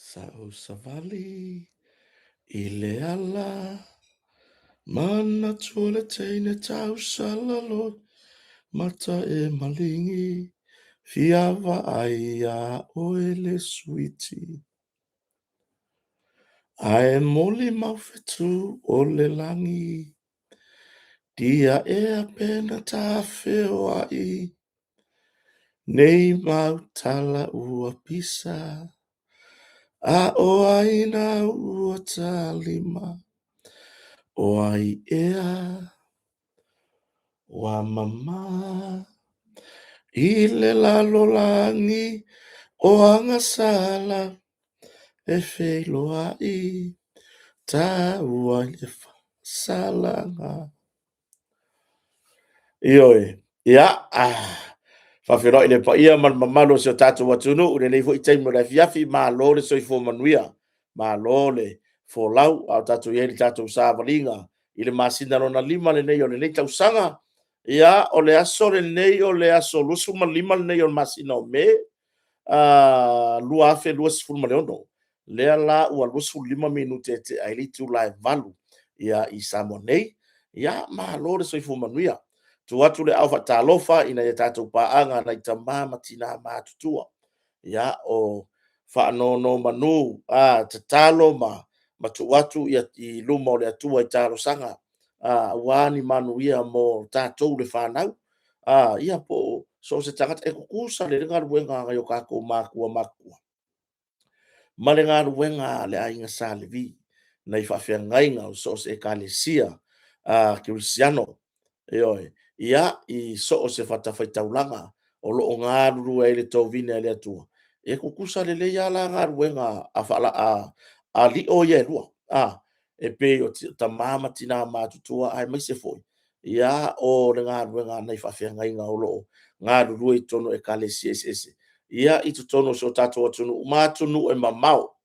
Sa ou savali i le ala Manatu o le teine tausalaloi Mata e maligi Fia vaai iā oe le suiti Ae molimau fetu o le lagi Dia ea pe na tafeoai Nei mau tala ua pisa A o ai na ua talima O ai ea ua mama I le lalolagi o agasala E feiloai tāua i le faasalaga. Ioe, ia, faafeiloai i le paia ma le mamalu o si o tatou atunuu i lenei foi taimi o le afiafi, malo le soifua manuia, malo le folau, a o tatou i ai i le tatou savaliga i le masina lona 5 lenei o lenei tausaga. Ia, o le aso lenei o le aso 25 lenei o le masina o Me 2026, lea la ua 25 minute e tea ai le itula e 8 i Samoa nei. Ia, malo le soifua manuia. Tuu atu le aao faatalofa i nai a tatou paaga nai tama ma tina matutua, ia, o faanonomanu tatalo ma tuu atu i luma o le Atua i talosaga aua ni manuia mo tatou le fanau, ia po o so o se tagata. E tutusa lelei galuega a nai o tatou matua matutua ma le galuega a le Aiga Sa Levi, nai faafeagaiga o so o se Ekalesia Kerisiano, ioe, ia, i so o se fatafaitaulaga o lo o galulue ai le tovine a le Atua. E tutusa lelei lava la galuega a alii ia e lua, e pei o tama ma tina matutua, aemaise foi o le galuega a nai faafeagaiga o lo o galulue i totonu o Ekalesia eseese i totonu o si o tatou atunuu ma atunuu e mamao.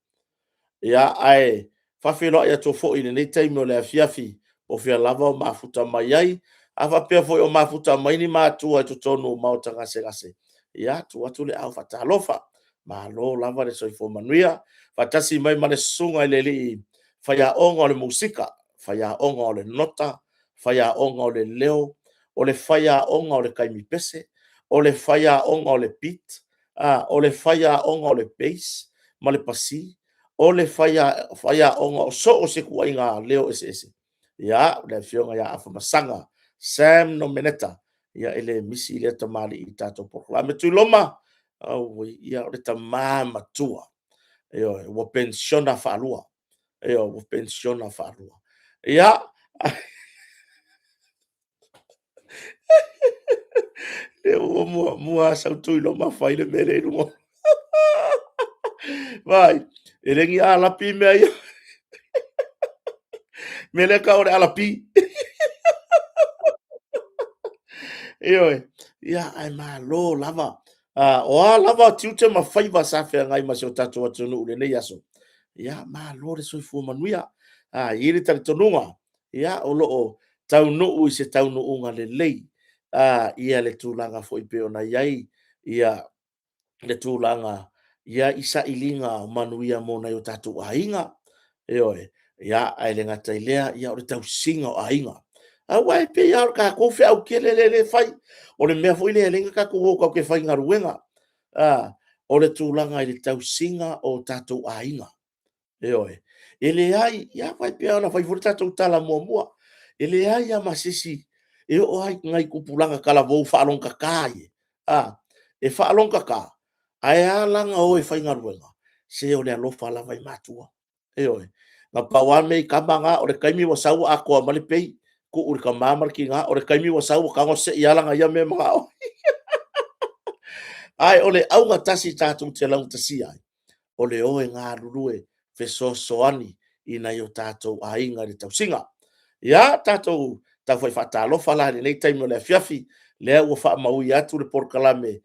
Ia, ae faafeiloai atu foi i lenei taimi o le afiafi po o fea lava o mafuta mai ai. A faapea foi o mafuta mai ni matua i totonu o maota gasegase, ia tuu atu le aao faatalofa, malo lava le soifua manuia. Faatasi mai ma le susuga i le alii faiaoga o le musika, faiaoga o le nota, faiaoga o le leo, o le faiaoga o le taimipese, o le faiaoga o le beat, o le faiaoga o le bass ma le pasi, o le faiaoga o so o se ituaiga leo eseese, ia, le Afioga ia Afamasaga Sam Nomeneta, e le misi lea tamalii i le tatou polokalame. Tuiloma, auoi, ia o le tama matua, ioe, ua penisiona faalua, ioe, ua penisione faalua. Ia, ua muamua lava sau Tuiloma fai le mea lea i luga. Vaai, e le ni alapi mea ia. Mea lea e tau o le alapi. Ioe, ia, ae malo lava. O a lava tiute ma faiva sa feagai ma si o tatou atunuu i lenei aso, ia, malo le soifua manuia. E i ai le talitonuga, ia, o lo o taunuu i se taunuuga lelei le tulaga foi pei ona i ai le tulaga i sailiga manuia mo nai o tatou aiga. Ioe. Ia, ae le gata i lea, o le tausiga o aiga. Aua e pei lava o le tatou feau tele lea e fai, o le mea foi lea e ala ai ona tatou o tatou te faigaluega, o le tulaga i le tausiga o tatou aiga. Ioe. E leai, aua e pei lava ona fai foi le tatou tala muamua, e leai lava ma se isi e oo lava i nai tupulaga talavou faalogogata ia, e faalogogata, ae ala la ona o e faigaluega, se o le alofa lava i matua. Ioe. Na pau lava le mea i tama na, o le taimi ua sau ua atoa mai le pay, tuu i le tama ma le tina, o le taimi ua sau ua tago sei lava lana ia mea manao. Ae o le auga tasi tatou te laugatasia ai, o le o e galulue fesoasoani i nai o tatou aiga i le tausiga. Ia, tatou taufai faatalofa la i lenei taimi o le afiafi, lea ua faamaui atu le polokalame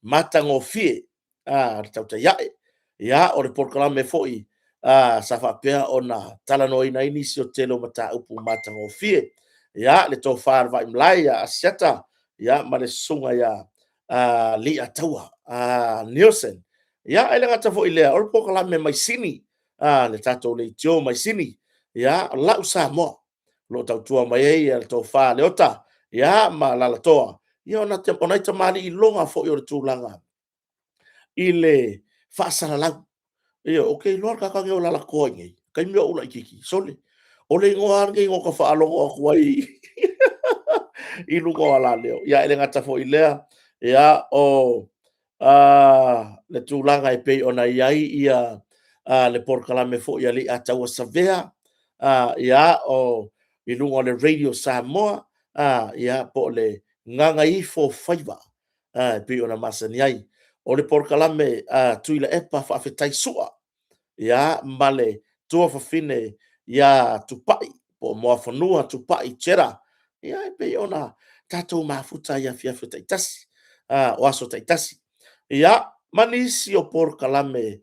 matagofie a le tautai ae. Ia, o le polokalame foi sa faapea ona talanoaina ai nisi o le tele o mataupu matagofie. Ia, le tofa i le vaimalae ia Asiata ma le susuga ia Leiataua Nielsen. Ia, e le gata foi i lea, o le polokalame mai Sini, le tatou leitio mai Sini, ia, Lau Samoa, o lo o tautua mai ai le Tofa a Leota, ia, ma Alalatoa, ia o nai tamalii iloga foi o le tulaga i le faasalalau. Ioe, ou te iloa le tagata lenei o Alalatoa i inei i taimi a o ou laitiiti, sole, o le igoa lava lenei na ota faalogo atu ai i luga o alaleo. Ae le gata foi i lea, ia, o le tulaga e pei ona i ai le polokalame foi a Leiataua Savea, ia, i luga o le Radio Samoa, ia, po o le Gagaifofaiva e pei ona masani ai. O le polokalame a Tuilaepa Faafetai Sua, ia, ma le tuafafine ia Tupai po o Moafanua Tupai Gerald. Ia e pei ona tatou mafuta i afiafi taitasi, o aso taitasi. Ia, ma nisi o polokalame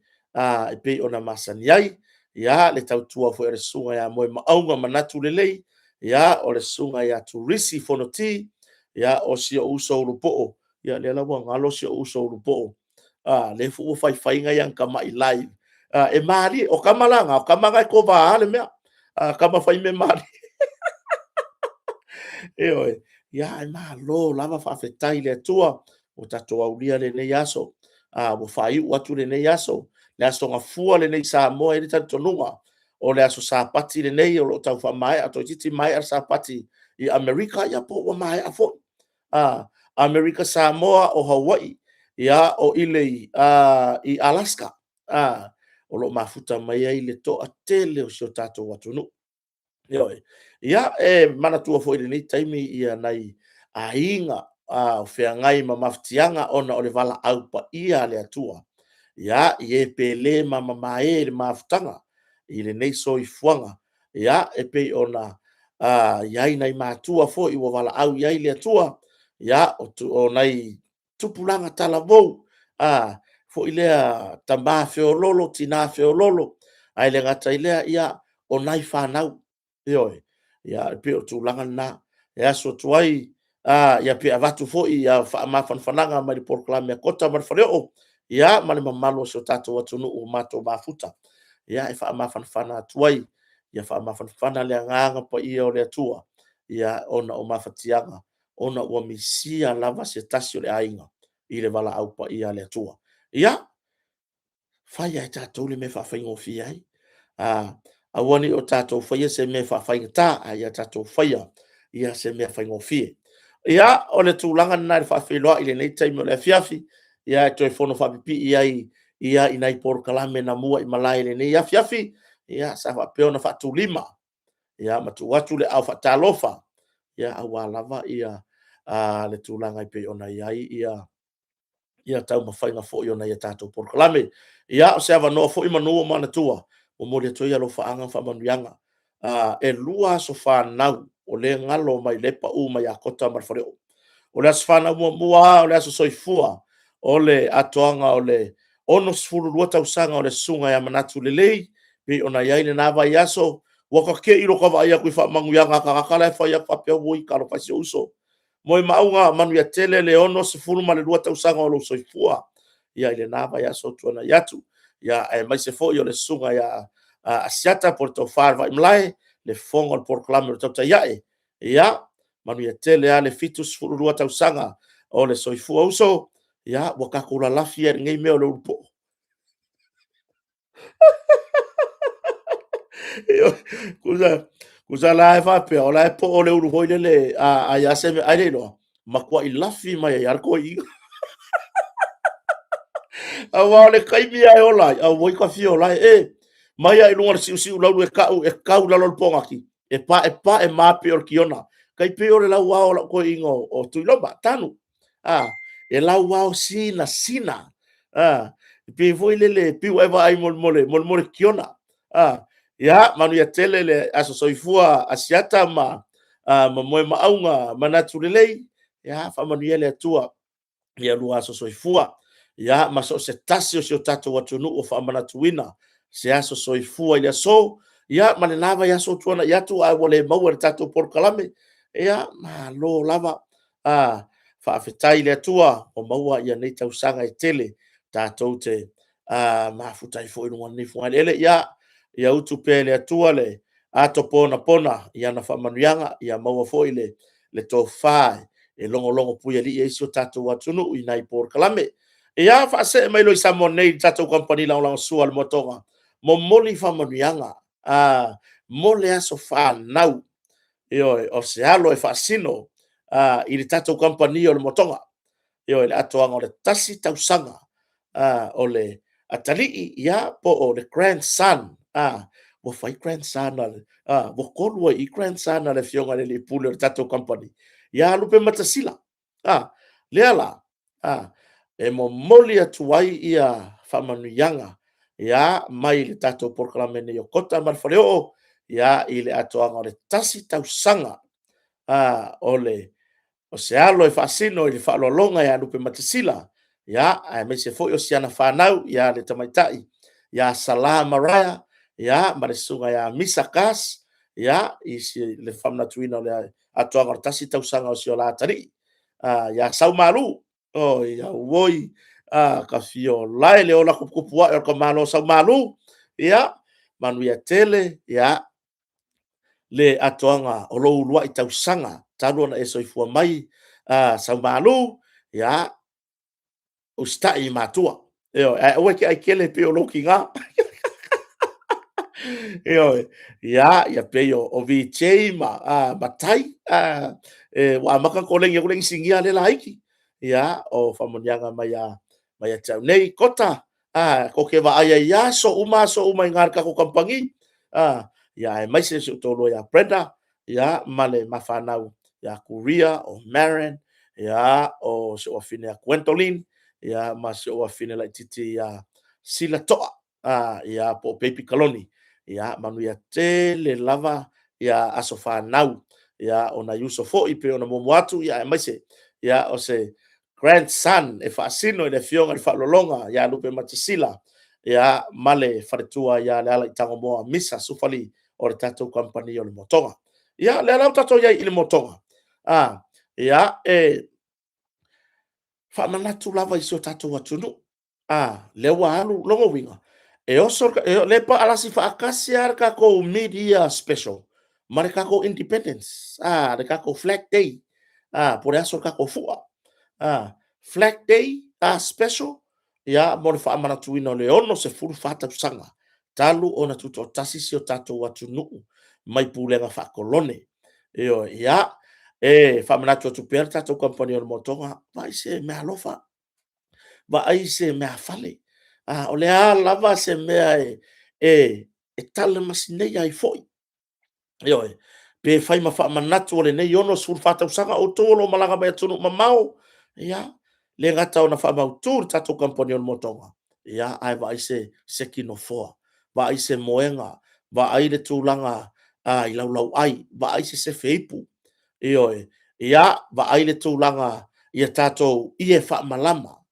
e pei ona masani ai, ia, le tautua foi a le Susuga ia Moemauga Manatu Lelei, ia, o le Susuga ia Turisi Fonoti, ia, o si ou uso Ulupoo, ia lea la ua galo si ou uso Ulupoo, lea foi ua fai fai ana tamai live, e malie. O tama la na, o tama na e kova le mea, tama faimea malie. Ioe. Ia, ae malo lava faafetai i le Atua ua tatou aulia lenei aso, ua faaiu atu lenei aso, le Aso Gafua lenei Samoa. E i ai le talitonuga o le aso Sapati lenei o lo o tau faamaea, toeitiiti maea le Sapati i Amerika, ia po ua maea foi. Amerika Samoa, o Hawaii, ia, o i i Alaska, o lo o mafuta mai ai le toatele o si o tatou atunuu. Ioe. Ia, e manatua foi i lenei taimi nai aiga o feagai ma mafatiaga ona o le valaau paia a le Atua, ia, i e pele ma mamae i le mafutaga i lenei soifuaga, ia, e pei ona i ai nai matua foi ua valaau i ai le Atua, ia, o nai tupulaga talavou, foi lea tama feoloolo, tina feoloolo, ae le gata i lea, ia, o nai fanau. Ioe. Ia, e pei o le tulaga lena e aso atu ai, pe avatu foi faamafanafanaga mai le polokalame a Kota ma le Faleoo, ia ma le mamalu o si o tatou atunuu ua matou mafuta, e faamafanafana atu ai, ia faamafanafana le agaga paia o le Atua ona o mafatiaga ona ua misia lava se tasi o le aiga i le valaau paia a le Atua. Ia, fai lava e tatou le mea e faafaigofie ai. Aua ne i o tatou faia se mea e faafaigata, a ia tatou faia ia se mea faigofie. Ia, o le tulaga lena i le faafeiloai i lenei taimi o le afiafi, e toe fono faapipii ai i nai polokalame na muaimalae i lenei afiafi, sa faapea ona faatulima ma tuu atu le aao faatalofa aua lava le tulaga e pei ona i ai taumafaiga foi o nai a tatou polokalame. Ia, o se avanoa foi manu o manatua, momoli atu ai alofaaga ma faamanuiaga. E 2 aso fanau o lea e galo mai, lea e pau mai ia Kota ma le Faleoo. O le aso fanau muamua lava o le aso soifua o le atoaga o le 62 tausaga o le Susuga ia Manatu Lelei, pei ona i ai lena vaiaso, ua ta te i i lota vaai atu i faamanuiaga a tagata la e fai atu faapea, oi, talofa e i si ou uso. Moemauga, manuia tele le 62 tausaga o lou soifua i lena vaiaso ua tuanai atu, aemaise foi o le susuga ia Asiata po o le Tofa ia Vaimalae, le fofoga o le polokalame o le Tautai Ae. Ia manuia tele lava le 72 tausaga o le soifua uso. Ia, ua tatou lalafi lava i lenei mea o le ulu po'o. Tusa la e faapea o la e po'o le ulu foi lele a ai lava se mea, ae le iloa, matuai lafi mai ai lava le toeaina. Aua o le taimi lava e ola ai, auoi ta fia ola e, e mai lava i luga o le siusiu laulu e tau e kau i lalo o le pogati, e paepae ma api o le tiona. Tai pei o le lauao o lau toeaina o Tuiloma, Tanu. E lauao sinasina. E pei foi lele, pei ua e vaai mo le tiona. Ia, manuia tele le aso soifua Asiata ma Moemauga Manatu Lelei. Ia, faamanuia le Atua i lua aso soifua. Ia, ma so o se tasi o si o tatou atunuu o faamanatuina se aso soifua i le aso, ia ma lena vaiaso ua tuanai atu ae ua le maua i le tatou polokalame. Ia, malo lava. Faafetai i le Atua ua maua nei tausaga e tele tatou te mafuta ai foi i luga o lenei fogaeleele. Ia, ia utu pea e le Atua le ato ponapona i ana faamanuiaga, ia maua foi le tofa e logologo puialii ai si o tatou atunuu i nai polokalame. Ia, faasee mai loa i Samoa nei i le tatou kamupani lagolagosua a le Motoga, momoli faamanuiaga mo le aso fanau, ioe, o se alo e faasino i le tatou kamupani o le Motoga. Ioe, le atoaga o le 1 tausaga o le atalii, ia, po o le grandson, ua fai grandson a le… ua 3 ai i i grandson a le Afioga i le Alii Pule o le tatou kamupani, ia Lupematasila. Lea la, e momoli atu ai faamanuiaga mai le tatou polokalame nei o Kota ma le Faleoo i le atoaga o le 1 tausaga o se alo e faasino i le faaaloaloga ia Lupematasila, aemaise foi o si ana fanau ia le tamaitai ia Sala Mariah ma le susuga ia Misa Gus i le faamanatuina o le atoaga o le 1 tausaga o si o la atalii ia Saumalu. Auoi Tafiolae le ola tuputupu ae o le tamaloa Saumalu. Ia manuia tele le atoaga o lou uluai tausaga talu ona e soifua mai Saumalu, ia usitai i matua, ioe, ae aua e te ai tele pei o lou tina. Ioe. Ia pei o VJ ma Tai, ua amata ona koleni atu le inisinia lea laiti. Ia, o faamanuiaga mai ia te au nei. Kota, tou te vaai ai i aso uma aso uma i ina i le tatou kamupani, aemaise si ou toalua ia Brenda ma le ma fanau ia Turia, o Maren, o si ou afafine ia Gwendoline, ma si ou afafine laitiiti ia Sila To'a po o Baby Kaloni. Ia manuia tele lava aso fanau o nai uso foi pei ona muamua atu, aemaise o se grandson e faasino i le afioga i le Faaaloaloga ia Lupematasila ma le faletua ia Lealailepule Tagomua Misa Sufali o le tatou kamupani o le Motoga. Ia, o lea la ua tatou i ai i le Motoga, e faamanatu lava i si o tatou atunuu, lea ua alu. Lona uiga, o lea e alasi faatasi lava le tatou Mid-Year Special ma le tatou Independence, le tatou Flag Day, po o le aso o le tatou fua. Flag Day Special mo le faamanatuina o le 64 tausaga talu ona tutoatasi si o tatou atunuu mai pulega faakolone. Ioe. Ia, e faamanatu atu pea le tatou kamupani o le Motoga, vaai se meaalofa, vaai se meaafale, o le a lava se mea e talamasinei ai foi, ioe, pe fai ma faamanatu o lenei 64 tausaga, outou o lo o malaga mai atunuu mamao, ia, e le gata ona faamautu le tatou kamupani o le Motoga, ae vaai se seki nofoa, vaai se moega, vaai le tulaga i laulauai, vaai se sefe ipu, ioe, ia, vaai le tulaga i tatou ie faamalama,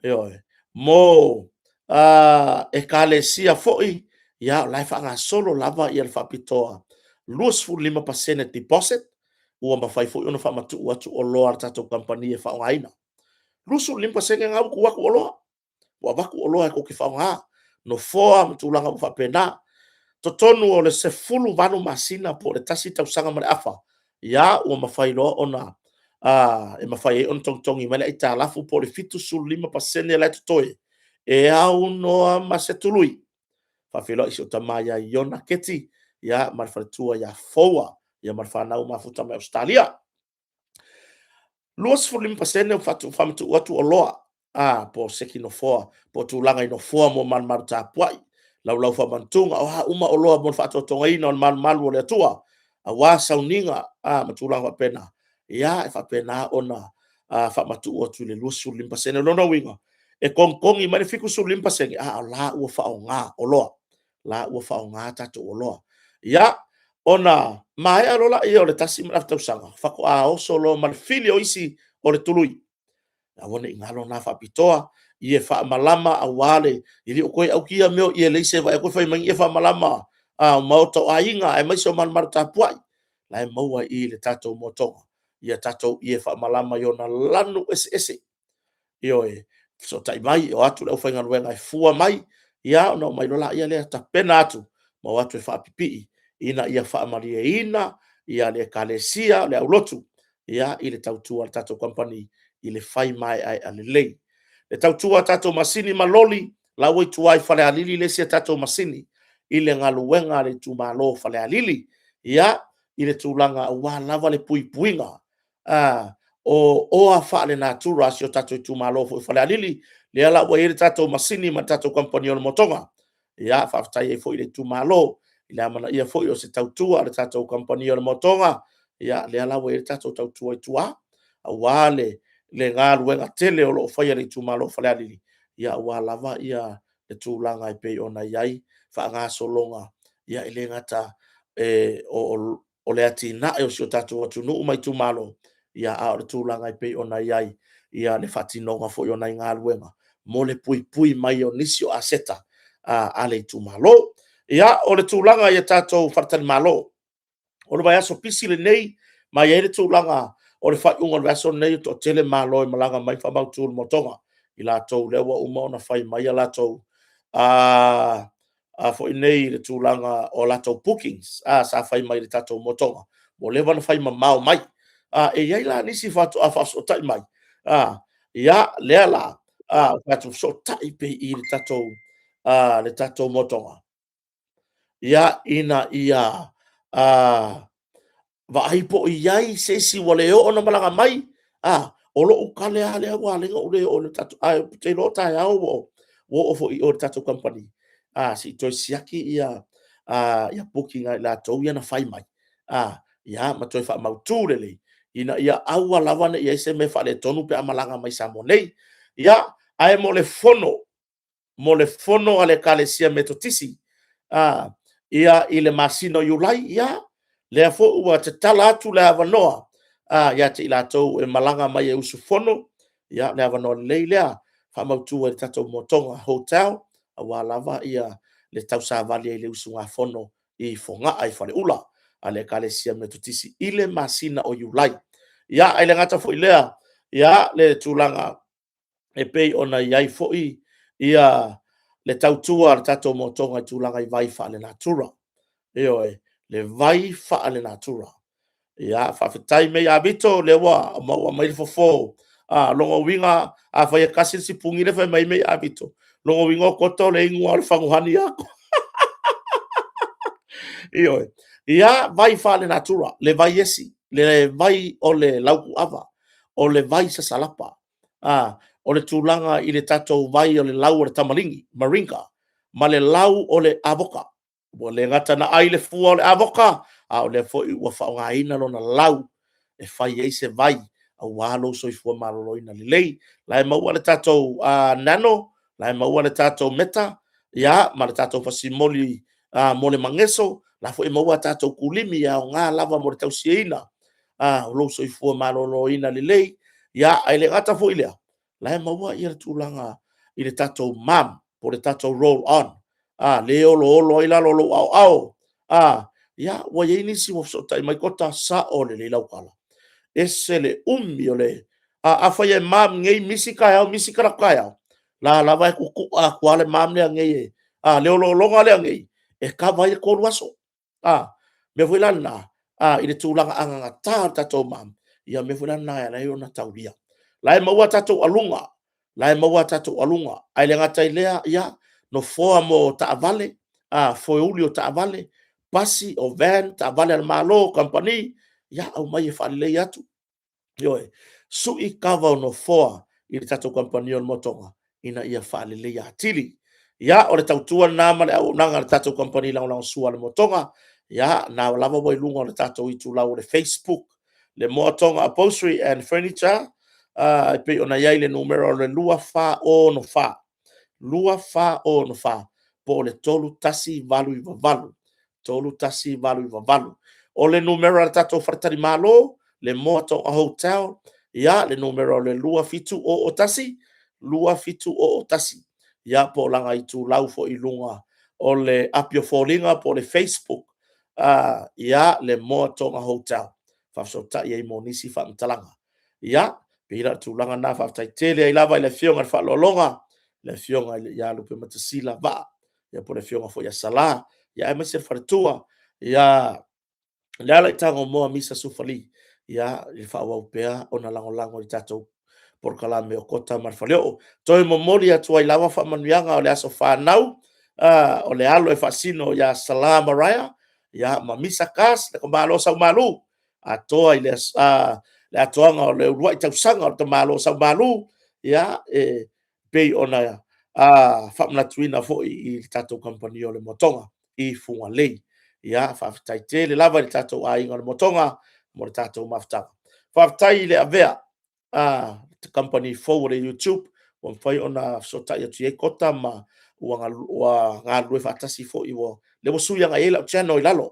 ioe, mo Ekalesia foi, o la e faagasolo lava le faapitoa 25% deposit ua mafai foi ona faamatuu atu oloa a le tatou kamupani e faaaogaina. 25% lena ua tuu atu oloa, ua avatu oloa tou te faaaoga, nofoa ma tulaga uma faapena. Totonu o le 18 masina po o le tasi tausaga ma le afa, ia ua mafai loa ona e mafai ai ona togitogi mai le aitalafu po o le 75% la e totoe, e aunoa ma se tului. E faafeiloai i si ou tama ia Iona Keti ma le faletua ia Foua ma le fanau mafuta mai Ausetalia. 25% ua faamatuu atu oloa, po o seki nofoa, po o tulaga i nofoa mo malumalu tapuai, laulau faamantuga, o a uma oloa mo le faatotogaina o le malumalu o le Atua, aua sauniga ma tulaga faapena. Ia, e faapena ona faamatuu atu i le 25%. O lona uiga, e togitogi mai le 75%, a o la ua faaaoga oloa, la ua faaaoga tatou oloa. Ia, ona maea loa lea o le tasi ma le afa tausaga, faatoa oso loa ma le fili o isi o le tului. Aua ne i galo na faapitoa, ie faamalama aua le… e le o toe aukia mea o ie leise, vaai atu fai mai ni ie faamalama o maota o aiga aemaise o malumalu tapuai. O la e maua i i i le tatou motoga ia tatou ie faamalama i ona lanu eseese. Ioe. Fesootai mai, o atu le aufaigaluega e fua mai, ia ona omai loa laia lea tapena atu ma o atu e faapipii ina ia faamalieina ia le ekalesia, le aulotu, ia i le tautua a le tatou kamupani i le fai maeaea lelei. Le tautua a tatou masini ma loli, la ua i tua i Falealili le isi a tatou masini i le galuega a le itumalo o Falealili. Ia, i le tulaga aua lava le puipuiga o oa faalenatura a si o tatou itumalo foi o Falealili, lea la ua i ai le tatou masini ma le tatou kamupani o le Motoga. Ia, faafetai ai foi i le itumalo i le amanaia foi o se tautua a le tatou kamupani o le Motoga, ia lea la ua i ai le tatou tautua i tua, aua le galuega tele o lo o faia e le itumalo o Falealili, aua lava le tulaga e pei ona i ai faagasologa, e le gata o le atinae o si o tatou atunuu ma itumalo, a o le tulaga e pei ona i ai le faatinoga foi o nai galuega mo le puipui mai o nisi o aseta a le itumalo. Ia, o le tulaga i a tatou faletalimalo, o le vaiaso pisi lenei, ma e i ai le tulaga o le faaiuga o le vaiaso lenei, e toatele malo e malaga mai faamautu le motoga, i latou o lea ua uma ona fai mai a latou foi nei i le tulaga o latou bookings sa fai mai i le tatou motoga, ua leva ona fai mamao mai. E i ai la nisi faatoa faafesootai mai, ia, lea la, fai atu, fesootai pea i i i le tatou motoga, ina ia vaai po o i ai se isi ua le oo ina malaga mai. O lou tala lava lea ua ala ai ona ou le oo i le tatou... ae ou te iloa o taeao ua oo foi i o i le tatou kamupani, se i toe siaki booking a i latou ia na fai mai, ia ma toe faamautu lelei, ina ia aua lava ne i i ai se mea faaletonu pe a malaga mai i Samoa nei. Ia, ae mo le fono a le Ekalesia Metotisi i le masina o Iulai, ia, lea foi ua tatala atu le avanoa ia te i latou e malaga mai e usufono, ia, o le avanoa lelei lea, faamautu ai i le tatou Motoga Hotel, aua lava le tausavali ai i le usugafono i Fogaa i Faleula a le Ekalesia Metotisi i le masina o Iulai. Ia, ae le gata foi i lea le tulaga e pei ona i ai foi le tautua a le tatou Motoga i tulaga i vai faalenatura. Ioe, le vai faalenatura. Ia, faafetai May Ah Vito o lea ua maua mai le fofo. O lona uiga afai e tasi le sipuni lea e fai mai ai May Ah Vito, o lona uiga o Kota o le inu lava o le fagu honey atoa. Ioe. Ia, vai faalenatura, le vai esi, le vai o le lautuava, o le vai sasalapa, o le tulaga i le tatou vai o le lau o le tamaligi, moringa, ma le lau o le avoka. Ua le gata ina ai le fua o le avoka, a o lea foi ua faaaogaina lona lau e fai ai se vai aua lou soifua maloloina lelei. O la e maua le tatou nano, o la e maua le tatou meta, ia ma le tatou fasimoli mo le mageso, o la foi e maua a tatou kulimi e aoga lava mo le tausiaina o lou soifua maloloina lelei. Ae le gata foi i lea, o la e maua le tulaga i le tatou mom po o le tatou roll on, lea e oloolo ai lalo o lou aoao. Ia, ua i ai nisi ua fesootai mai, Kota, sao lelei lau tala, e ese le umi o le... Afai e mom nei, misi taeao, misi talaatu taeao, o la lava e tutua atu lava le mom lea nei, le oloologa lea nei, e kava ai le 3 aso. O le mea foi la lena, i le tulaga anagata o le tatou mom, ia o le mea foi la lena e ala ai ona taulia. O la e maua a tatou aluga, o la e maua a tatou aluga, ae le gata i lea, ia, nofoa mo taavale, foeuli o taavale, pasi, o van, taavale a le Malo, kamupani, ia aumai e faalelei atu. Ioe, sui kava o nofoa i le tatou kamupani o le Motoga ina ia faaleleia atili. Ia, o le tautua lena ma le auaunaga a le tatou kamupani lagolagosua a le Motoga. Ia, o lena lava ua i luga o le tatou itulau o le Facebook, le Motoga Upholstery and Furniture, e pei ona i ai le numera o le 2464, 2464 po o le 3198, 3198. O le numera o le tatou faletalimalo, le Moatoga Hotel, ia, le numera o le 2701 2701, ia po o lana itulau foi i luga o le api o foliga po o le Facebook, ia, le Moatoga Hotel, e faafesootai ai mo nisi faamatalaga. Ia, Pei la o le tulaga lena, faafetai tele ai lava i le Afioga i le Faaaloaloga, le Afioga ia Lupematasila Vaa, ia po o le Afioga foi ia Sala, ia aemaise le faletua ia Lealaiitagomoa Misa Sufali, ia le faaauau pea ona lagolago i le tatou polokalame o Kota ma le Faleoo. Toe momoli atu ai lava faamanuiaga o le aso fanau o le alo e faasino ia Sala Mariah, ia ma Misa Kas, le tamaloa Saumalu, atoa i le atoaga o le uluai tausaga o le tamaloa Saumalu, ia e pei ona faamanatuina foi i le tatou kamupani o le Motoga i Fugalei. Ia, faafetai tele lava i le tatou aiga o le Motoga mo le tatou mafutaga. Faafetai i le Avea, le kamupani fou o le YouTube ua mafai ona fesootai atu i ai Kota ma ua galulue faatasi foi, lea ua sui agai i ai lau channel i lalo.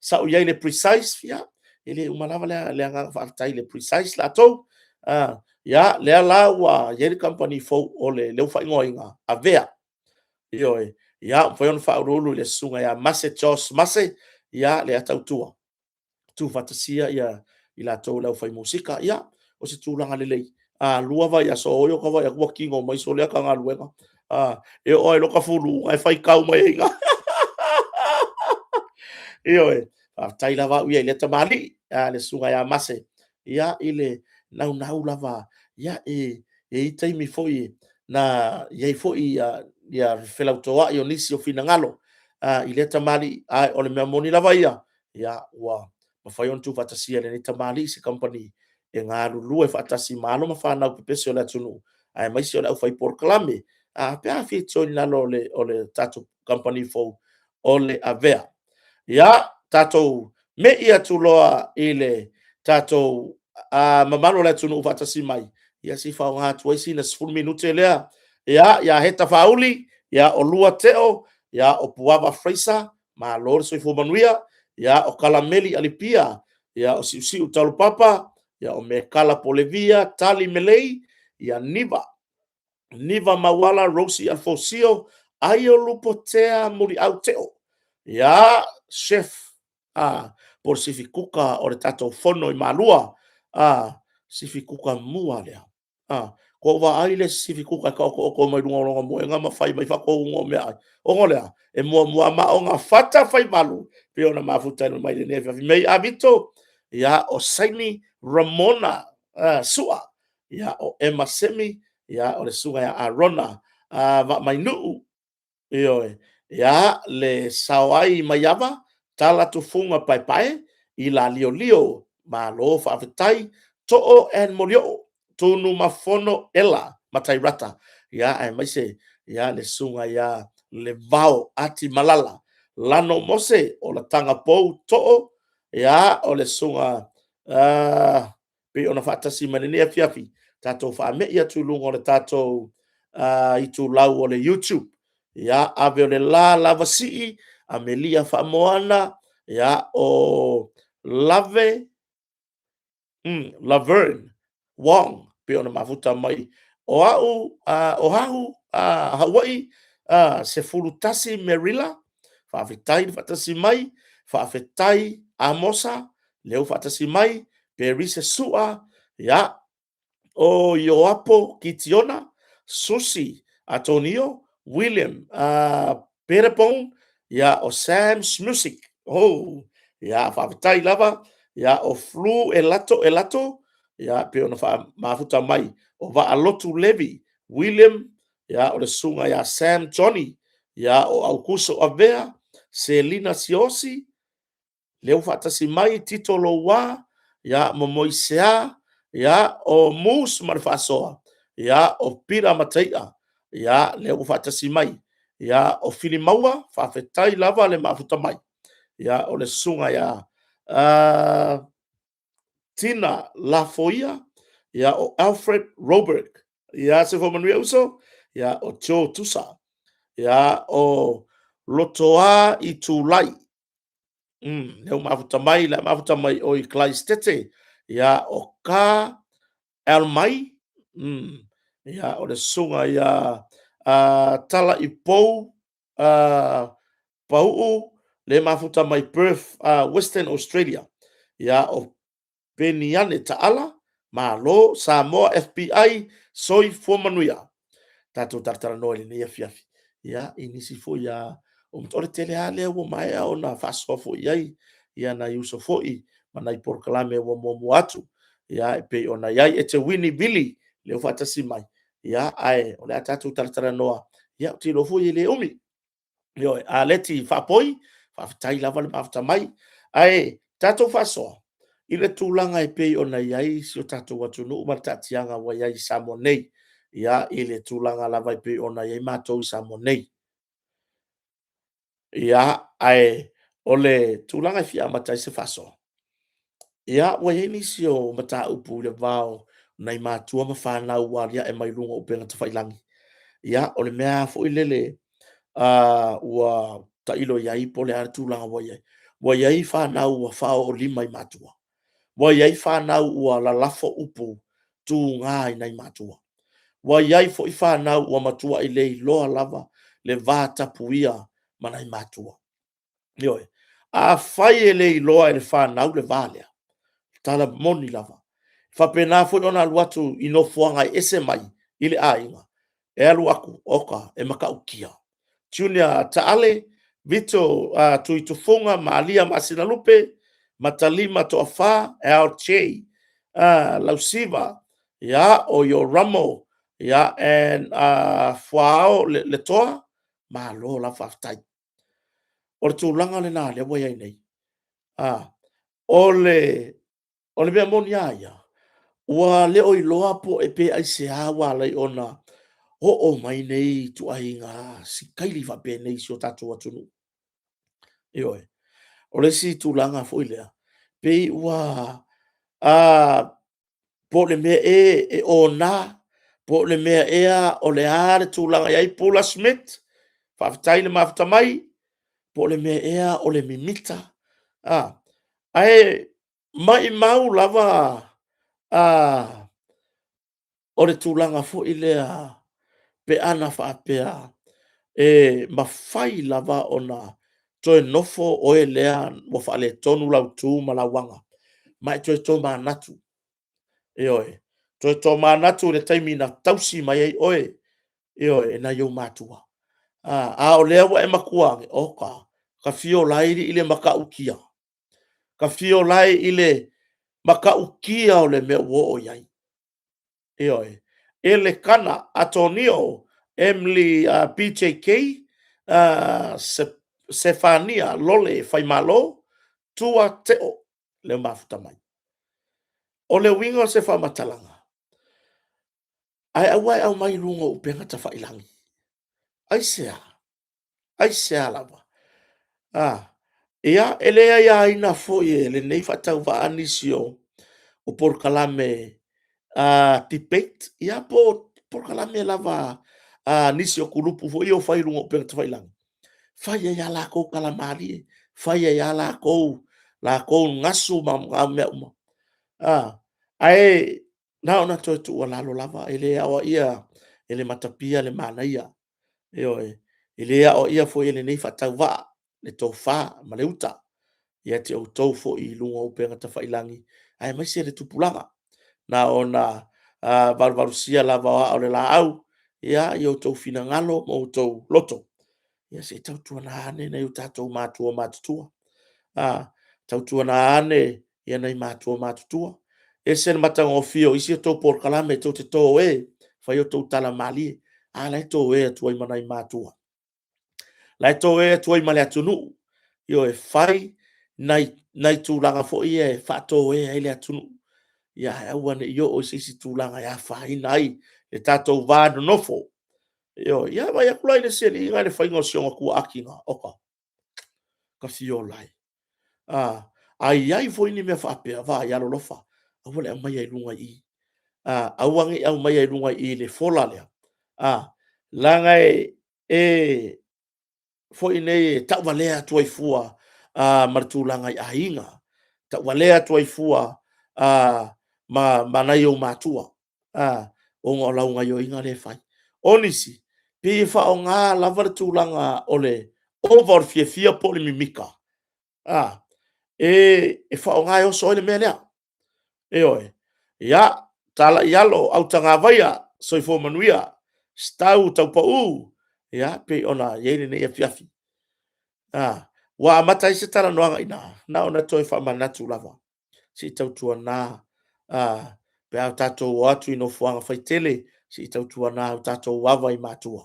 Sa ou i ai i le Precise, ia, e le uma lava le agaga faafetai i le Precise latou. Ia, lea la ua i ai le kamupani fou o le ua faaigoaina Avea. Ioe. Ia, ua mafai ona faauluulu i le susuga ia Mase Jos Mase, ia, lea tautua, tuufaatasia ia i latou o le aufai musika. Ia, o se tulaga lelei, a 2 vaiaso o ota vaai atu ua tino mai sole ata galuega. E oo lava i lota fulu, e faitau mai ai i ina. Ioe, faafetai lava au ia i lea tamalii, le susuga ia Mase, ia, i le naunau lava. Ia, e i ai taimi foi na i ai foi le felautoai o nisi o finagalo i lea tamalii, a o le mea moni lava ia, ua mafai ona tuufaatasia e lenei tamalii se kamupani e galulue faatasi ma alo ma fanau pepese o le atunuu, aemaise o le aufai polokalame, pe a fia join i lalo o le tatou kamupani fou o le Avea. Ia, tatou mei atu loa i le tatou mamalu o le atunuu faatasi mai, ia se i faaaoga atu ai sina 10 minute lea. Ia, ia Heta Faauli, ia o Lua Teo, ia o Puava Fraser, malo le soifua manuia, ia o Kalameli Alipia, ia o Siusiu Taulopapa, ia o Mekala Polevia, Tali Melei, ia Niva, Niva Mauala Rosi Alfosio, Aio Lupotea Muliau Teo, ia Chef po o le sifi kuka o le tatou fono i Malua, sifi kuka mua lea. Ua ou vaai i le sifi kuka e taotooto mai luga o lona moega ma fai mai faatonuga o meaai. Ona o le a? E muamua ma fata faimalu pei ona mafuta mai lenei afiafi. May Avito, ia, o Saini Ramona Sua, ia, o Emma Semi, ia, o le susuga ia Arona Vaamainuu, ioe, ia, le Saoai Maiava, Tala Tufuga Paepae, i Laliolio, malo faafetai. Too and Molioo, Tunumafono Ela Matairata, ia, aemaise ia le susuga ia Levao Ati Malala, Lano Mose, Olataga Pou Too, ia, o le susuga pei ona faatasi mai lenei afiafi, tatou faamei atu i luga o le tatou itulau o le YouTube. Ia, Ave o le La Lava Sii, Amelia Faamoana, ia, o Lave, Laverne Wong, pei ona mafuta mai. O au, o Hahu, Hawaii, 11 Merila, faafetai le faatasi mai, faafetai Amosa, lea ua faatasi mai, Perise Sua, ia, o Ioapo Kitiona, Susi Atonio, William Peterpone, ia, o Sam's Music, oh, ia, faafetai lava, ia, o Flu Elato Elato, ia, pei ona faamafuta mai, o Vaalotu Levi, William, ia, o le susuga ia Sam Johnny, ia, o Aukuso Avea, Selina Siosi, lea ua faatasi mai Tito Loua, ia, ma Moisea, ia, o Mus ma le Faasoa, ia, o Pila Mataia, ia, lea ua faatasi mai, ia, o Filimaua, faafetai lava le mafuta mai, ia, o le susuga ia Tina Lafoia, ia, o Alfred Robert, ia, soifua manuia uso, ia, o Joe Tusa, ia, o Lotoa Itulai, lea ua mafuta mai, lea mafuta mai oi Clive Tete, ia, o Ka Almai, ia, o le susuga ia Tala Ipou Pau, le mafuta mai Perth, Western Australia, ia, o Peniane Taala, Malo Samoa FBI, soifua manuia. Tatou talatalanoa i lenei afiafi, ia, i nisi foi a o le tele lava lea ua maea ona faasoa foi i ai ia nai uso foi ma nai polokalame ua muamua atu, ia, e pei ona i ai. E te Wini Vili, lea ua faatasi mai, ia, ae o le a tatou talatalanoa, ia, ou te iloa foi e le umi. Ioe, Aleti Faapoi, faafetai lava le mafuta mai. Ae tatou faasoa i le tulaga e pei ona i ai si o tatou atunuu ma le taatiaga ua i ai i Samoa nei, ia, i le tulaga lava e pei ona i ai matou i Samoa nei. Ia, ae o le tulaga e fia amata ai se faasoa, ia, ua i ai nisi o mataupu i le va o nai matua ma fanau ua aliae mai luga o upega tafailagi. Ia, o le mea lava foi lele ua tailo i ai po o le a le tulaga ua i ai. Ua i ai fanau ua faaoolima i matua, ua i ai fanau ua lalafo upu tuga i nai matua, ua i ai foi fanau ua matuai leiloa lava le vatapuia ma nai matua. Ioe. Afai e le iloa e le fanau le va lea, o le tala moni lava, e faapena foi ona alu atu i nofoaga e ese mai i le aiga, e alu atu, oka, e matautia. Junior Taale, Vito Tuitufuga Maria Masinalupe, Matalima Toafa, LJ Lausiva, ia, o Ioramo, ia, and Fuaao Letoa, malo lava faafetai. O le tulaga lena o lea ua i ai nei. O le mea moni lava ia, ua le o iloa pe aisea ua ala ai ona oo mai nei ituaiga sikaili faapenei i si o tatou atunuu. Ioe. O le isi tulaga foi lea, pei ua po o le mea ea e ona, po o le mea ea o le a le tulaga e i ai Pula Smith, faafetai le mafuta mai, po o le mea ea o le mimita, ae maumau lava o le tulaga foi lea pe ana faapea e mafai lava ona toe nofo oe lea ua faaletonu lau tu ma lau aga, ma e toe tomanatu, ioe, toe tomanatu i le taimi na tausi mai ai oe, ioe, e nai ou matua. A o lea ua e matua ane, oka, ta fia lae i le matautia, ta fio lae i le matautia o le mea ua oo i ai. Ioe. Elekana Atonio, Emily BJK, Sefania Lole Faimalo, Tua Teo le mafuta mai. O le uiga o se faamatalaga, ae aua e aumai i luga o upega tafailagi. Aisea? Aisea lava? Ia, e le aiaina foi e lenei faatauvaa nisi o polokalame debate, ia po o polokalame lava a nisi o kulupu foi ia e fai i luga o upega tafailagi, fai ai lava latou tala malie, fai ai lava latou gasu ma mea uma. Ae na ona toe tuualalo lava, e le aoaia e le matapia le manaia, ioe, e le aoaia foi e lenei faatauvaa le tofa ma le uta ia te outou foi i luga o upega tafailagi, aemaise le tupulaga. Na ona valuvalusia lava o aa o le laau i outou finagalo ma outou loto, ia se i tautuana ane nai o tatou matua matutua, tautuana ane nai matua matutua. E ese le matagofie o isi a outou polokalame tou te toe fai a outou tala malie, a la e toe atu ai ma nai matua, la e toe atu ai ma le atunuu. Ioe, fai nai tulaga foi ia e faatoe ai le atunuu, ae aua ne i oo i se isi tulaga e afaina ai le tatou va nonofo. Ioe. Ia vaai atu la i le isi alii la i le faiga o si ona tuaati ina, oka, ta fia ola e. A i ai foi ni mea faapea, vaai alolofa, aua le aumaia i luga i i, aua ne i aumaia i luga i i le fola lea, leaga e foi nei e tauvalea atu ai fua ma le tulaga i aiga, tauvalea atu ai fua ma nai ou matua, ona o lau gaoioiga lea e fai. O nisi, pei e faaaoga lava le tulaga o le ova o le fiafia po o le mimita e faaaoga e oso ai le mea lea. Ioe. Ia, tala i alo, autagavaia, soifua manuia, stau taupau, ia, pei ona i ai lenei afiafi. A, ua amata ai se talanoaga i ina, na ona toe faamanatu lava, se i tautuana, a, pe a tatou o atu i nofoaga faitele, se i tautuana o tatou ava i matua.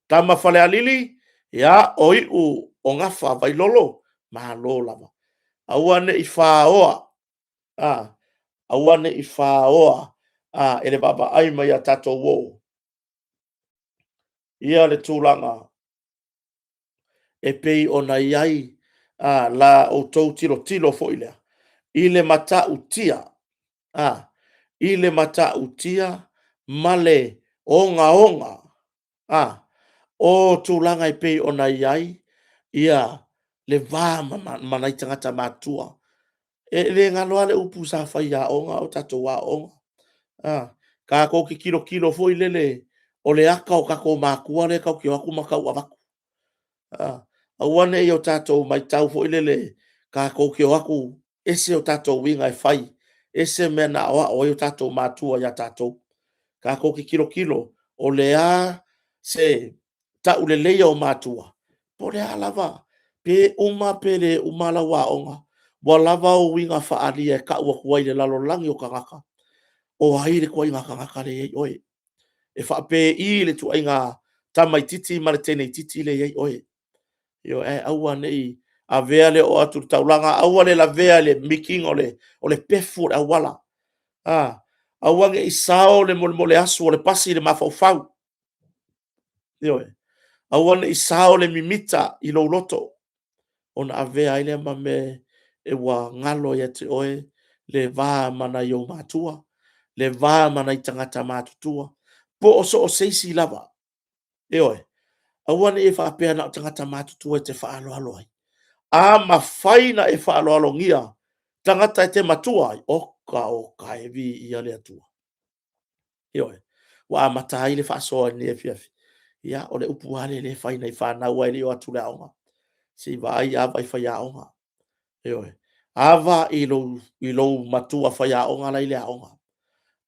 Tama Falealili, ia, o iu o gafa Vailolo, malo lava. Aua ne i faoa, a, aua ne i faoa a, e le vaavaai mai a tatou uo ia le tulaga e pei ona i ai a, la outou tilotilo foi lea i le matautia, a, i le matautia ma le ogaoga a, o tulaga e pei ona i ai ia le va ma nai tagata matutua. E le galo lava le upu sa fai i aoga a o tatou aooga. A, tatou te tilotilo foi lele, o le ata o tatou matua lea tatou te o atu ma tau avatu. A, aua ne i o tatou matau foi lele tatou te o atu ese o tatou uiga e fai, ese mea na aoao ai o tatou matua ia tatou. Tatou te tilotilo o le a se tauleleia o matua, po o le a lava, pe uma pe le uma lau aoga, ua lava ou uiga faaalia e tau atu ai i le lalolagi o tagata, o ai le ituaiga tagata lea e i ai oe. E faapei le ituaiga tamaitiiti ma le teneitiiti lea e i ai oe. Ioe, ae aua ne i avea le oo atu i le taulaga, aua le lavea i le mikiina o le pefu o le auala. Aua ne i sao le molemole asu o le pasi i le mafaufau. Ioe. Aua ne i sao le mimita i lou loto, ona avea ai lea ma mea e ua galo ia te oe le va ma nai ou matua, le va ma nai tagata matutua, po o so o se isi lava. Ioe. Aua ne i e faapea na o tagata matutua e te faaaloalo ai. A mafai ona e faaaloalogia tagata e te matua ai, oka oka e, viia le Atua. Ioe. Ua amata ai le faasoa i lenei afiafi. Ia, o le upu lava lea e fai i nai fanau ae le i o atu i le aoga, se i vaai ava i faiaoga. Ioe. Ava i lou matua faiaoga la e i le aoga.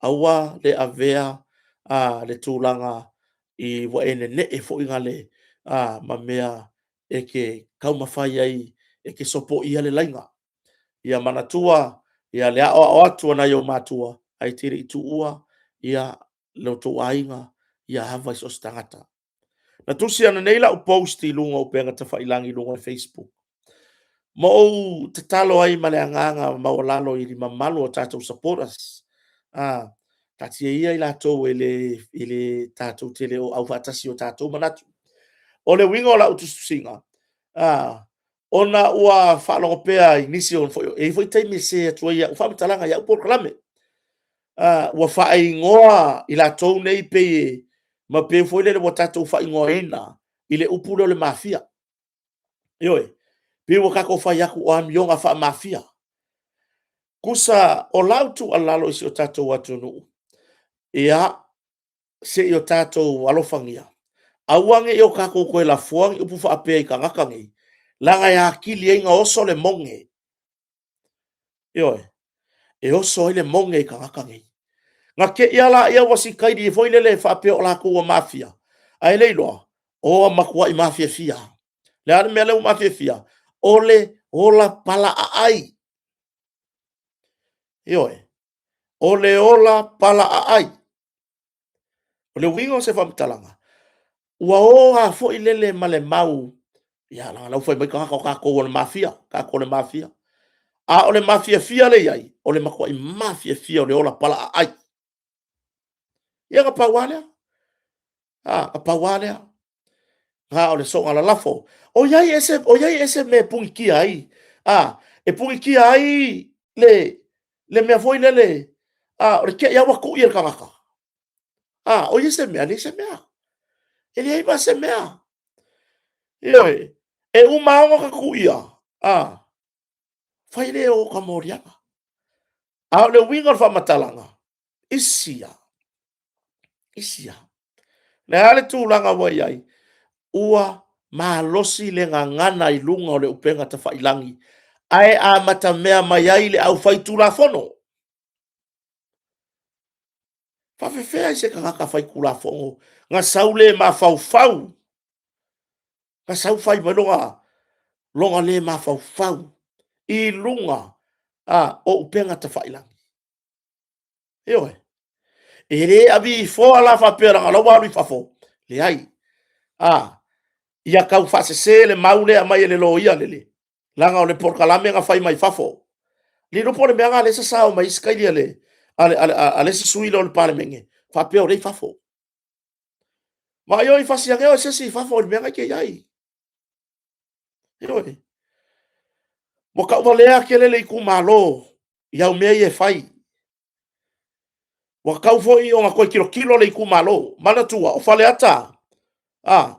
Aua le avea le tulaga i ua e nene'e foi gale ma mea e te taumafai ai e te sopoia le laina. Ia manatua ia le aoao atu a nai ou matua, ae te le i tuua ia lo outou aiga, ia ava i so o se tagata. Na tusi ananei lau post i luga o upega tafailagi i luga o le Facebook, ma ou tatalo ai ma le agaga maualalo i le mamalu o tatou supporters. Taatia ia i latou e le tatou te le o aufaatasi i o tatou manatu. O le uiga o lau tusitusiga, ona ua faalogo pea i nisi o, e i ai foi taimi e sē atu ai au faamatalaga i au polokalame. Ua faaigoa i latou nei pei ma pei foi lele ua tatou faaigoaina i le upu lea o le mafia. Ioe, pei ua tatou fai atu o amioga faa-mafia. Tusa o lau tuualalo i si o tatou atunuu, ia, se i o tatou alofagia, aua ne i o tatou toe lafoa ni upu faapea i tagata nei, leaga e atili ai ona oso le moge. Ioe, e oso ai le moge i tagata nei. Na te i lava lea ua sitaili foi lele faapea o latou ua mafia, ae le iloa, ua matuai mafiafia lava. O le a le mea lea ua mafiafia? O le ola palaaai. Ioe, o le ola palaaai. O le uiga o se faamatalaga, ua o lava foi lele ma le mau, ia leaga o la e fai mai tagata o tatou o le mafia, tatou o le mafia. A o le mafiafia lea e i ai, o le matuai mafiafia o le ola palaaai. Ia na pau lava lea. Na pau lava lea. Na o le soona lalafo. O i ai ese mea e punitia ai, a, e punitia ai le mea foi lele, o le te i lava ua tui e le tagata. A, o i ai se mea? E leai se mea. E leai ma se mea. Ioe. E uma lava ona tuia, fai lea o ota moliaga. A o le uiga o le faamatalaga, isi ia, isi ia. O le a le tulaga ua i ai? Ua malosi le gagana i luga o le upega tafailagi, ae amatamea mai ai le aufaitulafono. Faafefea i se tagata faitulafono na sau le mafaufau, na sau fai mai lona le mafaufau i luga o upega tafailagi. Ioe. E le aviifoa la faapea leaga o la ua alu i fafo. Leai. Ia tau faasese le mau lea e aumai e le loia lele, leaga o le polokalame na fai mai fafo. Le iloa po o le mea lena o lea e sasao mai ai se kaili a le isi sui lea o le Palemene, faapea o lea e i fafo. Vaai oi, fasi ane oe e se isi i fafo i le mea lena e te i ai. Ioe. Ua tauvalea tele le itumalo i au mea ia e fai. Ua tatau foi ona toe tilotilo le itumalo. Manatua, o Faleata,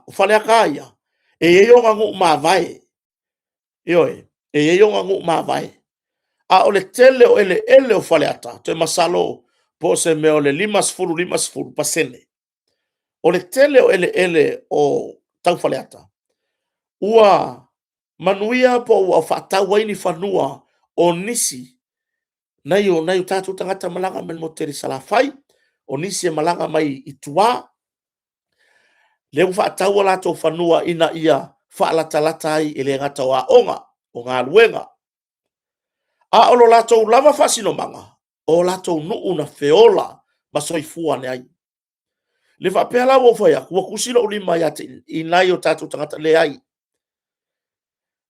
o Faleata lava ia, e i ai ona nuu mavae. Ioe, e i ai ona nuu mavae. A o le tele o eleele o Faleata, ou te masalo po o se mea o le 50, 50%. O le tele o eleele o tau Faleata, ua manuia po ua faatau ai ni fanua o nisi nai o tatou tagata malaga mai le motu tele i Salafai, o nisi e malaga mai i tua, lea ua faatau o latou fanua ina ia faalatalata ai, e le gata o aoga, o galuega, a o lo latou lava faasinomaga, o latou nuu na feola ma soifua ane ai. Le faapea la ua ou fai atu, ua tusi lou lima i nai o tatou tagata, leai.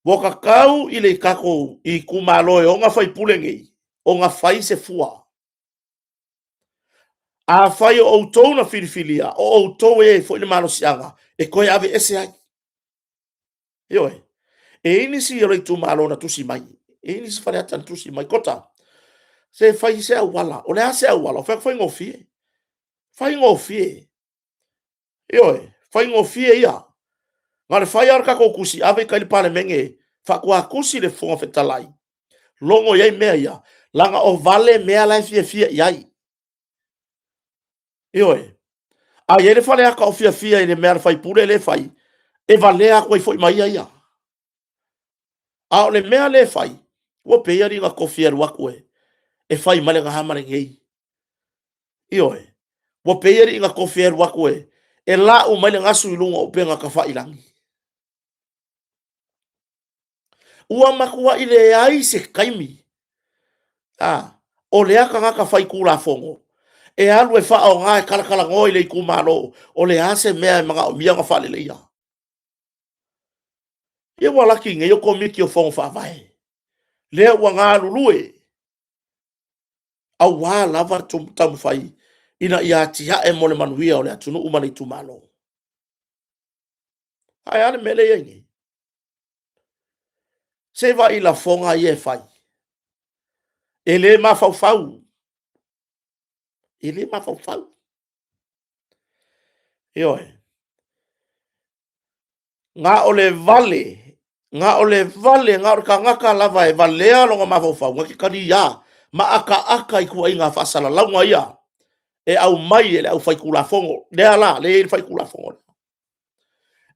Ua tatau i le tatou itumalo e ona sui usufono nei, ona fai se fua. Afai o outou na filifilia, o outou e i ai foi le malosiaga e toe aveese ai. Ioe. E i ai nisi o le itumalo na tusi mai, e i ai nisi Faleata na tusi mai, Kota, se fai se auala. O le a se auala? Ou fai atu, faigofie, faigofie. Ioe, faigofie ia. Na o le fai lava o le tatou tusi, ave i tai i le Palemene, faatoa tusi le Fofoga Fetalai, logo i ai mea ia, leaga o vale mea la e fiafia i ai. Ioe. A i ai le Faleata o fiafia i le mea a le sui usufono lea e fai, e valea atu ai foi ma ia ia. A o le mea lea e fai, ua pei alii na tofi e alu atu e fai mai le na ma lenei. Ioe. Ua pei alii na tofi e alu atu e lau mai le gasu i luga o upega tafailagi. Ua matuai leai se taimi o lea tagata faitulafono e alu e faaaoga e talatalanoa i le itumalo o le a se mea e manaomia ona faaleleia. Ia ua laki nei o Komiti o Fono Faavae, lea ua galulue aua lava le taumafai ina ia atiae mo le manuia o le atunuu ma le itumalo. Ae a le mea lea e i ai nei? Se vaai i lafoga ia e fai. E le mafaufau, e le mafaufau. Ioe. Na o le vale, na o le vale, na o le tagata lava e valea lona mafaufau, na te taliā ma ataata i tuuaiga faasalalauga ia e aumai e le aufaitulafono. Lea la, lea e i ai le faitulafono lea.